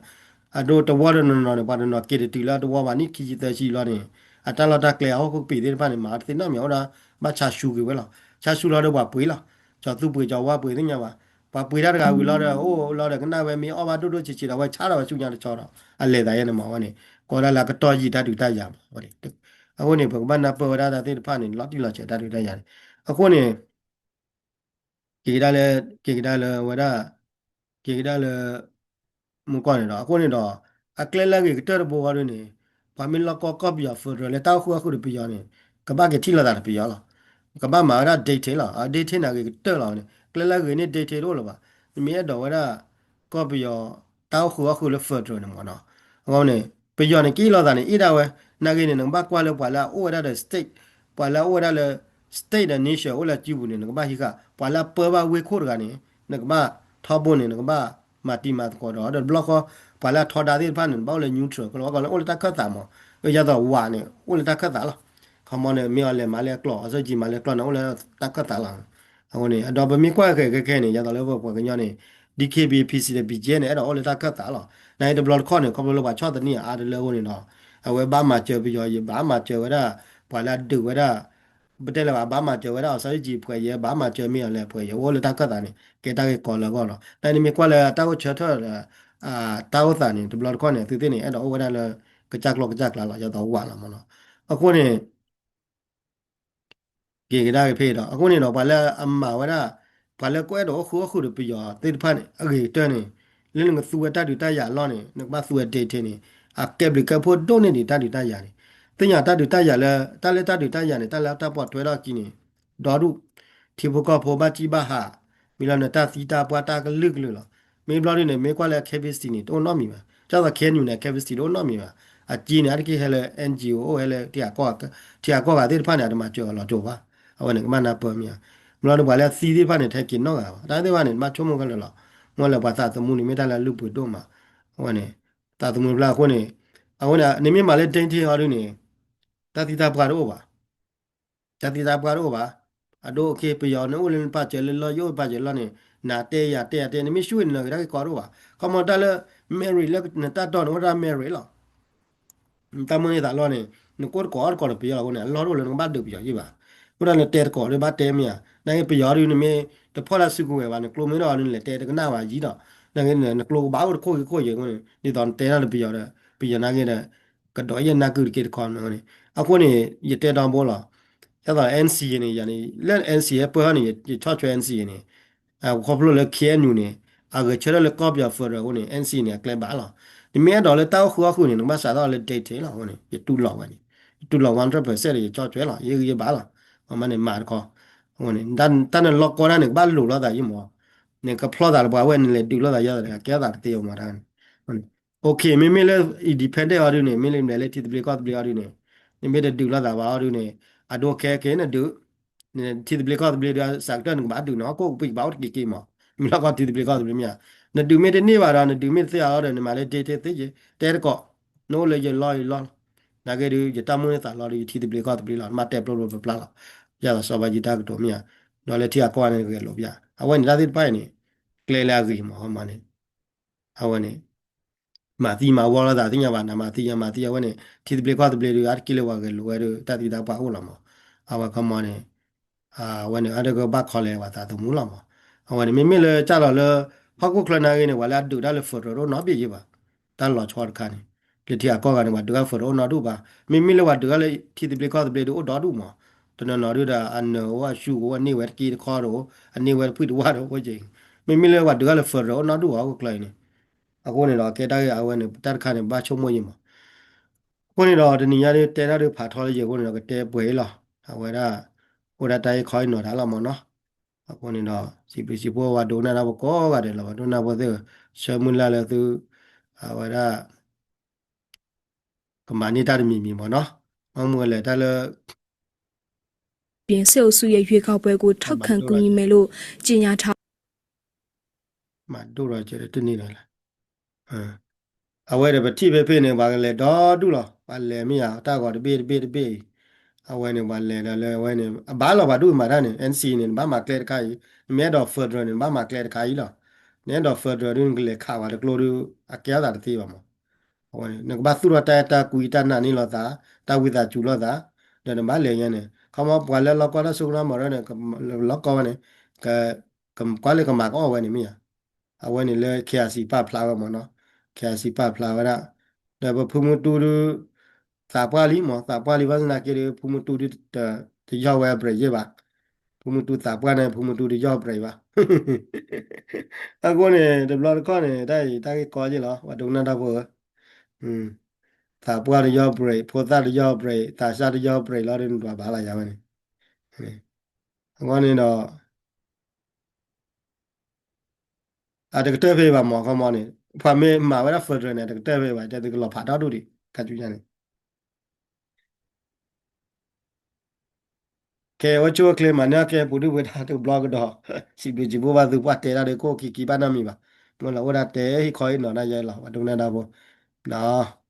အဒိတဝီတနီၤနီၤန့ၣ် ပှၤတနီၤက့ၤတတုၤလၢအတဝီဘၣ် နံၣ်ခံဆံသၢဆံလီၤန့ၣ်, အတၢ်လီၢ်တၢ်ကျဲအဟီၣ်ခိၣ်ကပံာ်သ့ၣ်တဖၣ်န့ၣ် မၤတသ့နီတမံၤ အိၣ်ဒီး ဘၣ်ဆါဆူက့ၤဝဲလီၤ. ဆါဆူလီၤဒီးပှၤပှ့ၤလီၤ. ကၠီၤသူပှ့ၤ ကၠီၤဝါပှ့ၤသ့ၣ်ညါဘၣ်. ပှၤပှ့ၤတၢ်တဂၤဝံၤလီၤဒီး အိၣ်လီၤဒီးကနၣ်ဝဲမ့ၢ်အီၣ်ဘၣ်ဒိၣ်ဒိၣ်ဆံးဆံးဒီး ဝဲဆါထီၣ်ဝဲဆူညါတဆီဒီး အလဲၤသးယဲန့ၣ်မးဝဲန့ၣ် ကီဒၣ်လၢအကတီၢ်ယံာ်တၢ်ဒုးတၢ်ယၤမးဝဲန့ၣ်. အဃိန့ၣ် ပကဘၣ်နၢ်ပၢၢ်ဝဲဒၣ်တၢ်သ့ၣ်တဖၣ်န့ၣ် လီၤတံၢ်လီၤဆဲးတၢ်ဒုးတၢ်ယၤန့ၣ်. အဃိန့ၣ် က့ၤကဒါလၢ က့ၤကဒါလၢဝဲဒၣ် က့ၤကဒါလၢ မူကီၢ်န့ၣ်ဒီး အဃိန့ၣ်ဒီး အကျဲလၢအဂ့ၤကတၢၢ်တဘိဃီဒ်န့ၣ် ပှၤမ့ၢ်လီၢ်ကီၢ်ကီၢ်ပယီၤ federal လၢတၢ်အိၣ်ဃုာ်အီၣ်ဃုာ်ဒီးပယီၤန့ၣ် ကဘၣ်က့ၤထံၣ်လိာ်သးဒီးပယီၤလီၤ. ကဘၣ်မၤဝဲဒၣ် detail လီၤ. အ detail န့ၣ်ဂ့ၤကတၢၢ်လီၤန့ၣ် ကျဲလၢအဂ့ၤန့ၣ် detail တအိၣ်လၢၤဘၣ်. နမ့ၢ်အဲၣ်ဒိးဝဲဒၣ်ကီၢ်ပယီၤ တၢ်အိၣ်ဃုာ်အီၣ်ဃုာ်လၢ federal န့ၣ်မးနီၤ. အဃိန့ၣ် ပယီၤန့ၣ် က့ၣ်လိာ်သးန့ၣ် အ့ၣ်ဒၣ်ဝဲ နာ်ဂ့ၤန့ၣ် နကဘၣ်ကွၢ်လၢပှၤလၢအအိၣ်ဝဲဒၣ်ဒီး state ပှၤလၢအအိၣ်ဝဲဒၣ်လၢ state ဒီး nation အိၣ်လၢအစုပူၤန့ၣ် နကဘၣ်ဟံးဃာ် ပှၤလၢအပၢဘၣ်ဝ့ၢ်ခိၣ်တဂၤန့ၣ် နကဘၣ်ထီဘိန့ၣ် နကဘၣ်မၤတံၤမၤသကိးဒီး ဒီးတဘျီဃီ ပှၤလၢအထီဒါသ့ၣ်တဖၣ်န့ၣ် နဘၣ်အိၣ်လၢ neutral ကလီကလီအိၣ်လၢတၢ်ခၢၣ်သးမး. ယသိးဝးန့ၣ် အိၣ်လၢတၢ်ခၢၣ်သးလီၤ. ခီမီန့ၣ် မ့ၢ်အီၤလဲၤမၤလၢအကျိာ် အစီကံမၤလၢအကျိာ်န့ၣ် အိၣ်လၢတၢ်ခၢၣ်သးလီၤ. အဃိန့ၣ် အဒီးပမ့ၢ်ကွၢ်ဃဲၤခဲခဲန့ၣ် ယသိးလၢပပှၤကညီန့ၣ် DKBA PC ဒီး BGF န့ၣ် အဲၣ်ဒိးအိၣ်လၢတၢ်ခၢၣ်သးလီၤ. နာ်ဂ့ၤတဘျီတခီၣ်န့ၣ် ခီဖျိလၢပှၤဆီၣ်သနံးအအါတလၢအဃိန့ၣ်ဒီး အဝဲဘၣ်မၤစၢၤပယီၤ ယဘၣ်မၤစၢၤဝဲဒၣ် ပှၤလၢအဒုးဝဲဒၣ် ပတဲလၢၤဘၣ် ဘၣ်မၤစၢၤဝဲဒၣ် အစီကံ အဖွဲ့ ယဲ ဘၣ်မၤစၢၤမ့ၢ်အီၤလဲၣ် အဖွဲ့ ယဲ အိၣ်လၢတၢ်ခၢၣ်သးန့ၣ် ကဲတၢ်ဂ့ၢ်ကီလၢအဂီၢ်လီၤ. နာ်ဂ့ၤနမ့ၢ်ကွၢ်လၢတၢ်အိၣ်ဆၢထၢၣ်ဒီး တၢ်အိၣ်သးန့ၣ် တဘျီတခီၣ်န့ၣ် သုသ့ၣ်န့ၣ် အဲၣ်ဒိးအိၣ်ဝဲဒၣ်လၢ ကစၢ်ကျီၢ်ကစၢ်ကျါလီၤ. ယသိးဝးလီၤမးနီၤ. အဃိန့ၣ် က့ၤကဒါက့ၤဖဲဒီး အဃိန့ၣ်ဒီး ပှၤလၢအမၤဝဲဒၣ် ပှၤလၢကအဲၣ်ဒိးအိၣ်ဃုာ်အီၣ်ဃုာ်ဒီးပယီၤသ့ၣ်တဖၣ်န့ၣ် အဂ့ၤကတၢၢ်န့ၣ် လၢနကသူဝဲတၢ်ဒုးတၢ်ယၤအလီၢ်န့ၣ် နကဘၣ်သူဝဲ detail န့ၣ် အကဲဘျုးကဲဖှိၣ်ဒိၣ်န့ၢ်ဒံးတၢ်ဒုးတၢ်ယၤန့ၣ်. သ့ၣ်ညါတၢ်ဒုးတၢ်ယၤလၢ တၢ်လၢတၢ်ဒုးတၢ်ယၤန့ၣ် တၢ်လၢတၢ်ပိာ်ထွဲထီၣ်အခံန့ၣ် ဒီဒူၣ် ထံဖိကီၢ်ဖိဘၣ်စံၣ်ဘၣ်ဟး မ့ၢ်လီၤနတၢ်သံတၢ်ပှၢ်တၢ်ကလုာ်ကလုာ်လီၤ. မ့ၢ်ဘျီဒ်န့ၣ် မ့ၢ်ကွၢ်လၢ capacity န့ၣ် တအိၣ်နီတမံၤဘၣ်. ဒ်သိး KNU န့ၣ် capacity တအိၣ်နီတမံၤဘၣ်. အစ့န့ၣ် အါတက့ၢ်ဟဲလၢ NGO အိၣ်ဟဲလၢ ထံဂၤကီၢ်ဂၤသ့ၣ်တဖၣ်န့ၣ် အတမၤစၢၤအီၤလီၤကၠိဘၣ်. အဝဲန့ၣ် ကဘၣ်နၢ်ပၢၢ်မ့ၢ်ဧါ. မ့ၢ်လီၤန့ၣ် ပှၤလၢအသံသ့ၣ်တဖၣ်န့ၣ် ထဲက့ၤနီတဂၤဘၣ်. တၢ်သ့ၣ်တဖၣ်န့ၣ် ဘၣ်ဆိကမိၣ်ခဲလၢာ်လီၤ. မ့ၢ်လၢပှၤသးသမူန့ၣ် မ့ၢ်တၢ်လၢအလုၢ်ပှ့ၤဒိၣ်မး. အဝဲန့ၣ် သးသမူတဖျၢၣ်အဃိန့ၣ် အဝဲန့ၣ် နမ့ၢ်မၤလၢ ဒ့ထ့အီၤဒ်န့ၣ် တၢ်သံတၢ်ပှၢ်တအိၣ်ဘၣ်. တၢ်သံတၢ်ပှၢ်တအိၣ်ဘၣ်. အဒိ ပယီၤန့ၣ်အိၣ်လၢနပာ်စၢၤလၢလီၢ် ယအိၣ်ပာ်စၢၤလီၢ်န့ၣ် နၤတဲယၤတဲယၤတဲ နမ့ၢ်ဆူၣ်န့ၣ် နဂ့ၤတၢ်ဂ့ၢ်ကီတအိၣ်ဘၣ်. ခီမီတၢ်လၢ merit လၢနတၢ်တီၢ်န့ၣ် အိၣ်တၢ် merit လီၤ. နတၢ်မုၢ်န့ၢ်သးလီၢ်န့ၣ် နကိၢ်တကိးအီၣ်တကိးဒီးပယီၤလီၤအဃိန့ၣ် အလီၢ်တအိၣ်လၢနကဘၣ်ဒုးပယီၤယံၣ်ဘၣ်. အဃိဒီးနတဲတကိးဒီးဘၣ်တဲမ့ၢ်ဧါ. နာ်က့ပယီၤဒုးနမ့ၢ်တဖီၣ်တၢ်စုကဝဲၤဘၣ် နကျိမ့ၢ်ဒီးနလဲၤတဲတကနၣ်ဘၣ်ယံၤဒီး နာ်က့န့ၣ် နကျိကဘၣ်အိၣ်တခိၣ်ဂ့ၤခိၣ်ဂ့ၤအဃိန့ၣ် ဒ်သိးနတဲတၢ်ဒီးပယီၤဒီး ပယီၤနာ်က့ဒီး ကဒိးယဲၢ်နၢ်ကုၢ်တက့ၢ်တခီန့ၣ်. အဃိန့ၣ် ယတဲဒီဘိလီၤ. ဒ်သိး NCA န့ၣ် ယၤန့ၣ် လၢ NCA ဟဲပၢၢ်ထီၣ်န့ၣ် ယဆီၣ်ထွဲ NCA န့ၣ် ခီဖျိလၢ KNU န့ၣ် အဂဲၤဆၢထၢၣ်လၢကီၢ်ပယီၤ federal အဃိန့ၣ် NCA န့ၣ် အကျဲဘၣ်လီၤ. နမ့ၢ်အဲၣ်ဒိးလၢတၢ်အိၣ်ဃုာ်အီၣ်ဃုာ်န့ၣ် နကဘၣ်စးထီၣ်လၢ detail လီၤ. အဃိန့ၣ် ယတူၢ်လိာ်ဝဲန့ၣ် ယတူၢ်လိာ် one hundred percent ဒီး ယဆီၣ်ထွဲလီၤ. ယဂံၢ်ယဘါလီၤ. မ့ၢ်န့ၣ် မၤတခီ အဃိန့ၣ် တၢ်နလီၢ်ကီတၢ်န့ၣ် ကဘၣ်လိၤလိာ်သးယံၤမး. နကဖျီသးလၢပှၤဝဲ နလဲၤဒုးလိာ်သးယၤသးတဂၤ ကဲသးတသ့အီၤမးတၢ်န့ၣ်. OK မ့မ့ၢ်လၢ independent အီၤဒုးန့ၣ် မ့ၢ်လၢနလဲၤလၢထံသဘျ့ကီၢ်သဘျ့အီၤဒုးန့ၣ် နမ့ၢ်တဒုးလိာ်သးဘၣ်အီၤဒုးန့ၣ် အဒိခဲက့ၤနဒုး ထံသဘျ့ကီၢ်သဘျ့ဒုး စးကတၢၢ်နကဘၣ်ဒုးနီၢ် ဟီၣ်ခိၣ်ကပံာ်ကဘၣ်အိၣ်တက့ၢ်က့ၢ်မး. မ့ၢ်လီၤကီထံသဘျ့ကီၢ်သဘျ့မ့ၢ်ဧါ. နဒုးမ့ၢ်တန့ၢ်ဘၣ်ဒီး နဒုးမ့ၢ်တသ့အီၤဒီး နမၤလၢ detail သ့ယဲ တဲတကိး နအိၣ်လၢယလီၢ်ယလီၢ်လီၤ. နာ်က့ဒုး ယတၢ်မုၢ်န့ၢ်သးလီၤဒုး ယထံသဘျ့ကီၢ်သဘျ့လီၤ. နဘၣ်တဲပျီပျီပျီပျီလီၤ. ယသးစီၤဘါယံၤတၢ်ကတိၤမ့ၢ်ဧါ. ဒီးလၢထံဂၤကီၢ်ဂၤန့ၣ် ဂဲၤလိာ်ပျၢ် အဝဲန့ၣ်တၢ်သ့ၣ်တဖၣ်အံၤန့ၣ် ကျဲလၢအဂ့ၤမး ဟီမးန့ၣ် အဝဲန့ၣ် မၤသံမၤဝီလိာ်သးသ့ၣ်ညါဘၣ် နမၤသံယမၤသံ အဝဲန့ၣ် ထံသဘျ့ကီၢ်သဘျ့ဒုး အါတက့ၢ်လၢပှၤဂဲၤလိာ်ဝဲဒုး တၢ်သံတၢ်ပှၢ်အိၣ်လီၤမး. အဝဲခီမီန့ၣ် အဝဲန့ၣ် အတကဘၣ်ခီလဲၤပှၤသးသမူလီၤမး. အဝဲန့ၣ် မ့မ့ၢ်လၢကၢ်လီၤလၢ ဟီၣ်ခိၣ်ချၢနာ်ဂ့ၤန့ၣ် ပှၤလၢအဒုးတၢ်လၢ federal တအိၣ်နီတဘ့ၣ်ယံၤဘၣ်. တၢ်လီၤဆီတခါန့ၣ် လၢထံဂၤကီၢ်ဂၤန့ၣ် ပှၤဒုးတၢ် federal တအိၣ်နီတဒူၣ်ဘၣ်. မ့မ့ၢ်လၢပှၤဒုးတၢ်လၢထံသဘျ့ကီၢ်သဘျ့ဒုးအိၣ်ဒီဒူၣ်မး. တနီၤနီၤဒုးဒီး အနၢၤအိၣ်အရှူၣ်အိၣ် အန့ၢ်ဝဲတက့ၢ်တခီတအိၣ် အန့ၢ်ဝဲတဖှံၣ်တဝၣ်တအိၣ်က့ၤ. မ့မ့ၢ်လၢပှၤဒုးတၢ်လၢ federal တအိၣ်နီတဒူၣ်ဘၣ် ဟီၣ်ခိၣ်ချၢအံၤန့ၣ် အဃိန့ၣ်ဒီး ကဲတၢ်ဂ့ၢ်အဝဲန့ၣ် တၢ်တခါန့ၣ် ဘၣ်ဆိကမိၣ်ယံာ်မး. အဃိန့ၣ်ဒီး တနံၤညါဒ်တဲတၢ်ဒ်ဖးထီလၢယံာ်အဃိန့ၣ်ဒီး ကတဲပှဲၤအံၤလီၤ. အဝဲဒၣ် အိၣ်ဒၣ်တၢ်ဂ့ၢ်ခီအံၤနီၤတၢ်လီၤမးနီၤ. အဃိန့ၣ်ဒီး စံးဘျုးစံးဖှိၣ်ဝဲဒိကနၣ်တၢ်ဖိကိးဂၤဒဲးလီၤ. ပှၤဒိကနၣ်ဖိသ့ၣ် ဆၢမုၢ်လၢ်လၢသု အဝဲဒၣ် ကမၤန့ၢ်တၢ်တမံၤမံၤမးနီၤ. မ့ၢ်မုၢ်လၢ်တၢ်လၢ ပြင်စစ်အုပ်စုရဲ့ရွေးကောက်ပွဲကိုထောက်ခံကူညီမယ်လို့ကြေညာထား မၤဒိၣ်ဒီးကတန့ၢ်လၢၤ အဝဲဒီးပထံၣ်ဖဲဖဲန့ၣ် ပှၤကလဲၤဒီဒူၣ်လီၤ. ပှၤလဲၤမ့ၢ်ယၤ တၢ်ဂီၤတဘ့ၣ်တဘ့ၣ်တဘ့ၣ်အံၤ အဝဲန့ၣ် ပှၤလဲၤဒီးလၢအဝဲန့ၣ် အဘၣ်လီၤပှၤဒိၣ်မၤတၢ်န့ၣ် NC န့ၣ် နဘၣ်မၤကျဲတခါအံၤ နမ့ၢ်အဲၣ်ဒိး federal န့ၣ် နဘၣ်မၤကျဲတခါအံၤလီၤ. နအဲၣ်ဒိး federal ဒ်နကလဲၤခးပှၤတကျိဒ် အကဲအသးတသ့ဘၣ်မး. အဝဲန့ၣ် နကဘၣ်သူၣ်ထီၣ်တၢ်အဲၣ်တၢ်ကွံ တၢ်နာ်န့ၢ်လိာ်သး တၢ်ဝံသးစူၤလိာ်သး ဒီးနဘၣ်လဲၤညါန့ၣ် ခီမီပှၤလၢလီၢ်ကီၢ်တၢ်စိကမီၤမီၤရၢန့ၣ် လီၢ်ကီၢ်ဝဲန့ၣ် ကကွၢ်လၢကမၤကအီၣ်ဝဲန့ၣ်မ့ၢ်ဧါ. အဝဲန့ၣ်လၢ KIC ပာ်ဖျါဝဲမးနီၤ. KIC ပာ်ဖျါဝဲဒၣ် ဒီးပဖုမူတူဒုး သးပှၢ်လံမး သးပှၢ်လံ ဘၣ်ဆၣ်သနာ်က့ဒီး ဖုမူတူဒုး တယီၢ်ဝဲအ break ယ့ၢ်ဘၣ်. ဖုမူတူသးပှၢ်န့ၣ် ဖုမူတူတယီၢ် break ဘၣ်. အဃိန့ၣ် တဘျီတခီၣ်န့ၣ် တၢ်အံၤတၢ်ဂ့ၢ်ကီယ့ၢ်လီၤ ပှၤဒိကနၣ်တၢ်ဖိဧၢ သးပှၢ်တယီၢ် break ဖိသၣ်တယီၢ် break သးစၢ်တယီၢ် break လီၤဒီး နဒွးဘၣ်လၢယၤဝဲန့ၣ် အဃိန့ၣ်ဒီး အတကတၢၢ်ဖဲဘၣ်မး ခီမီန့ၣ် ပှၤမ့ၢ်မၤဝဲဒၣ် federal န့ၣ် အတကတၢၢ်ဖဲဘၣ် တဲသုကလီၤဖးထီၣ်ဒိၣ်ဒံး ခါဆူညါန့ၣ် ကဲ အိၣ်ဆူၣ်အိၣ်ချ့ မၤန့ၢ်ကဲပူၤဒုၣ်ပှဲၤတၢ်တဘျီကဒီး စံးဘျုးစံးဖှိၣ်ဘၣ်သု ပှၤတဲတၢ်ဒီး ကိၣ်ခံခံဘၣ်နီတမံၤဘၣ် မ့ၢ်လီၤအိၣ်ဒၣ်တဲဟ့ၣ်ခီဟ့ၣ်နီၤဒၣ်ယဲလီၤ ပှၤဒိကနၣ်တၢ်ဖိ နီၤ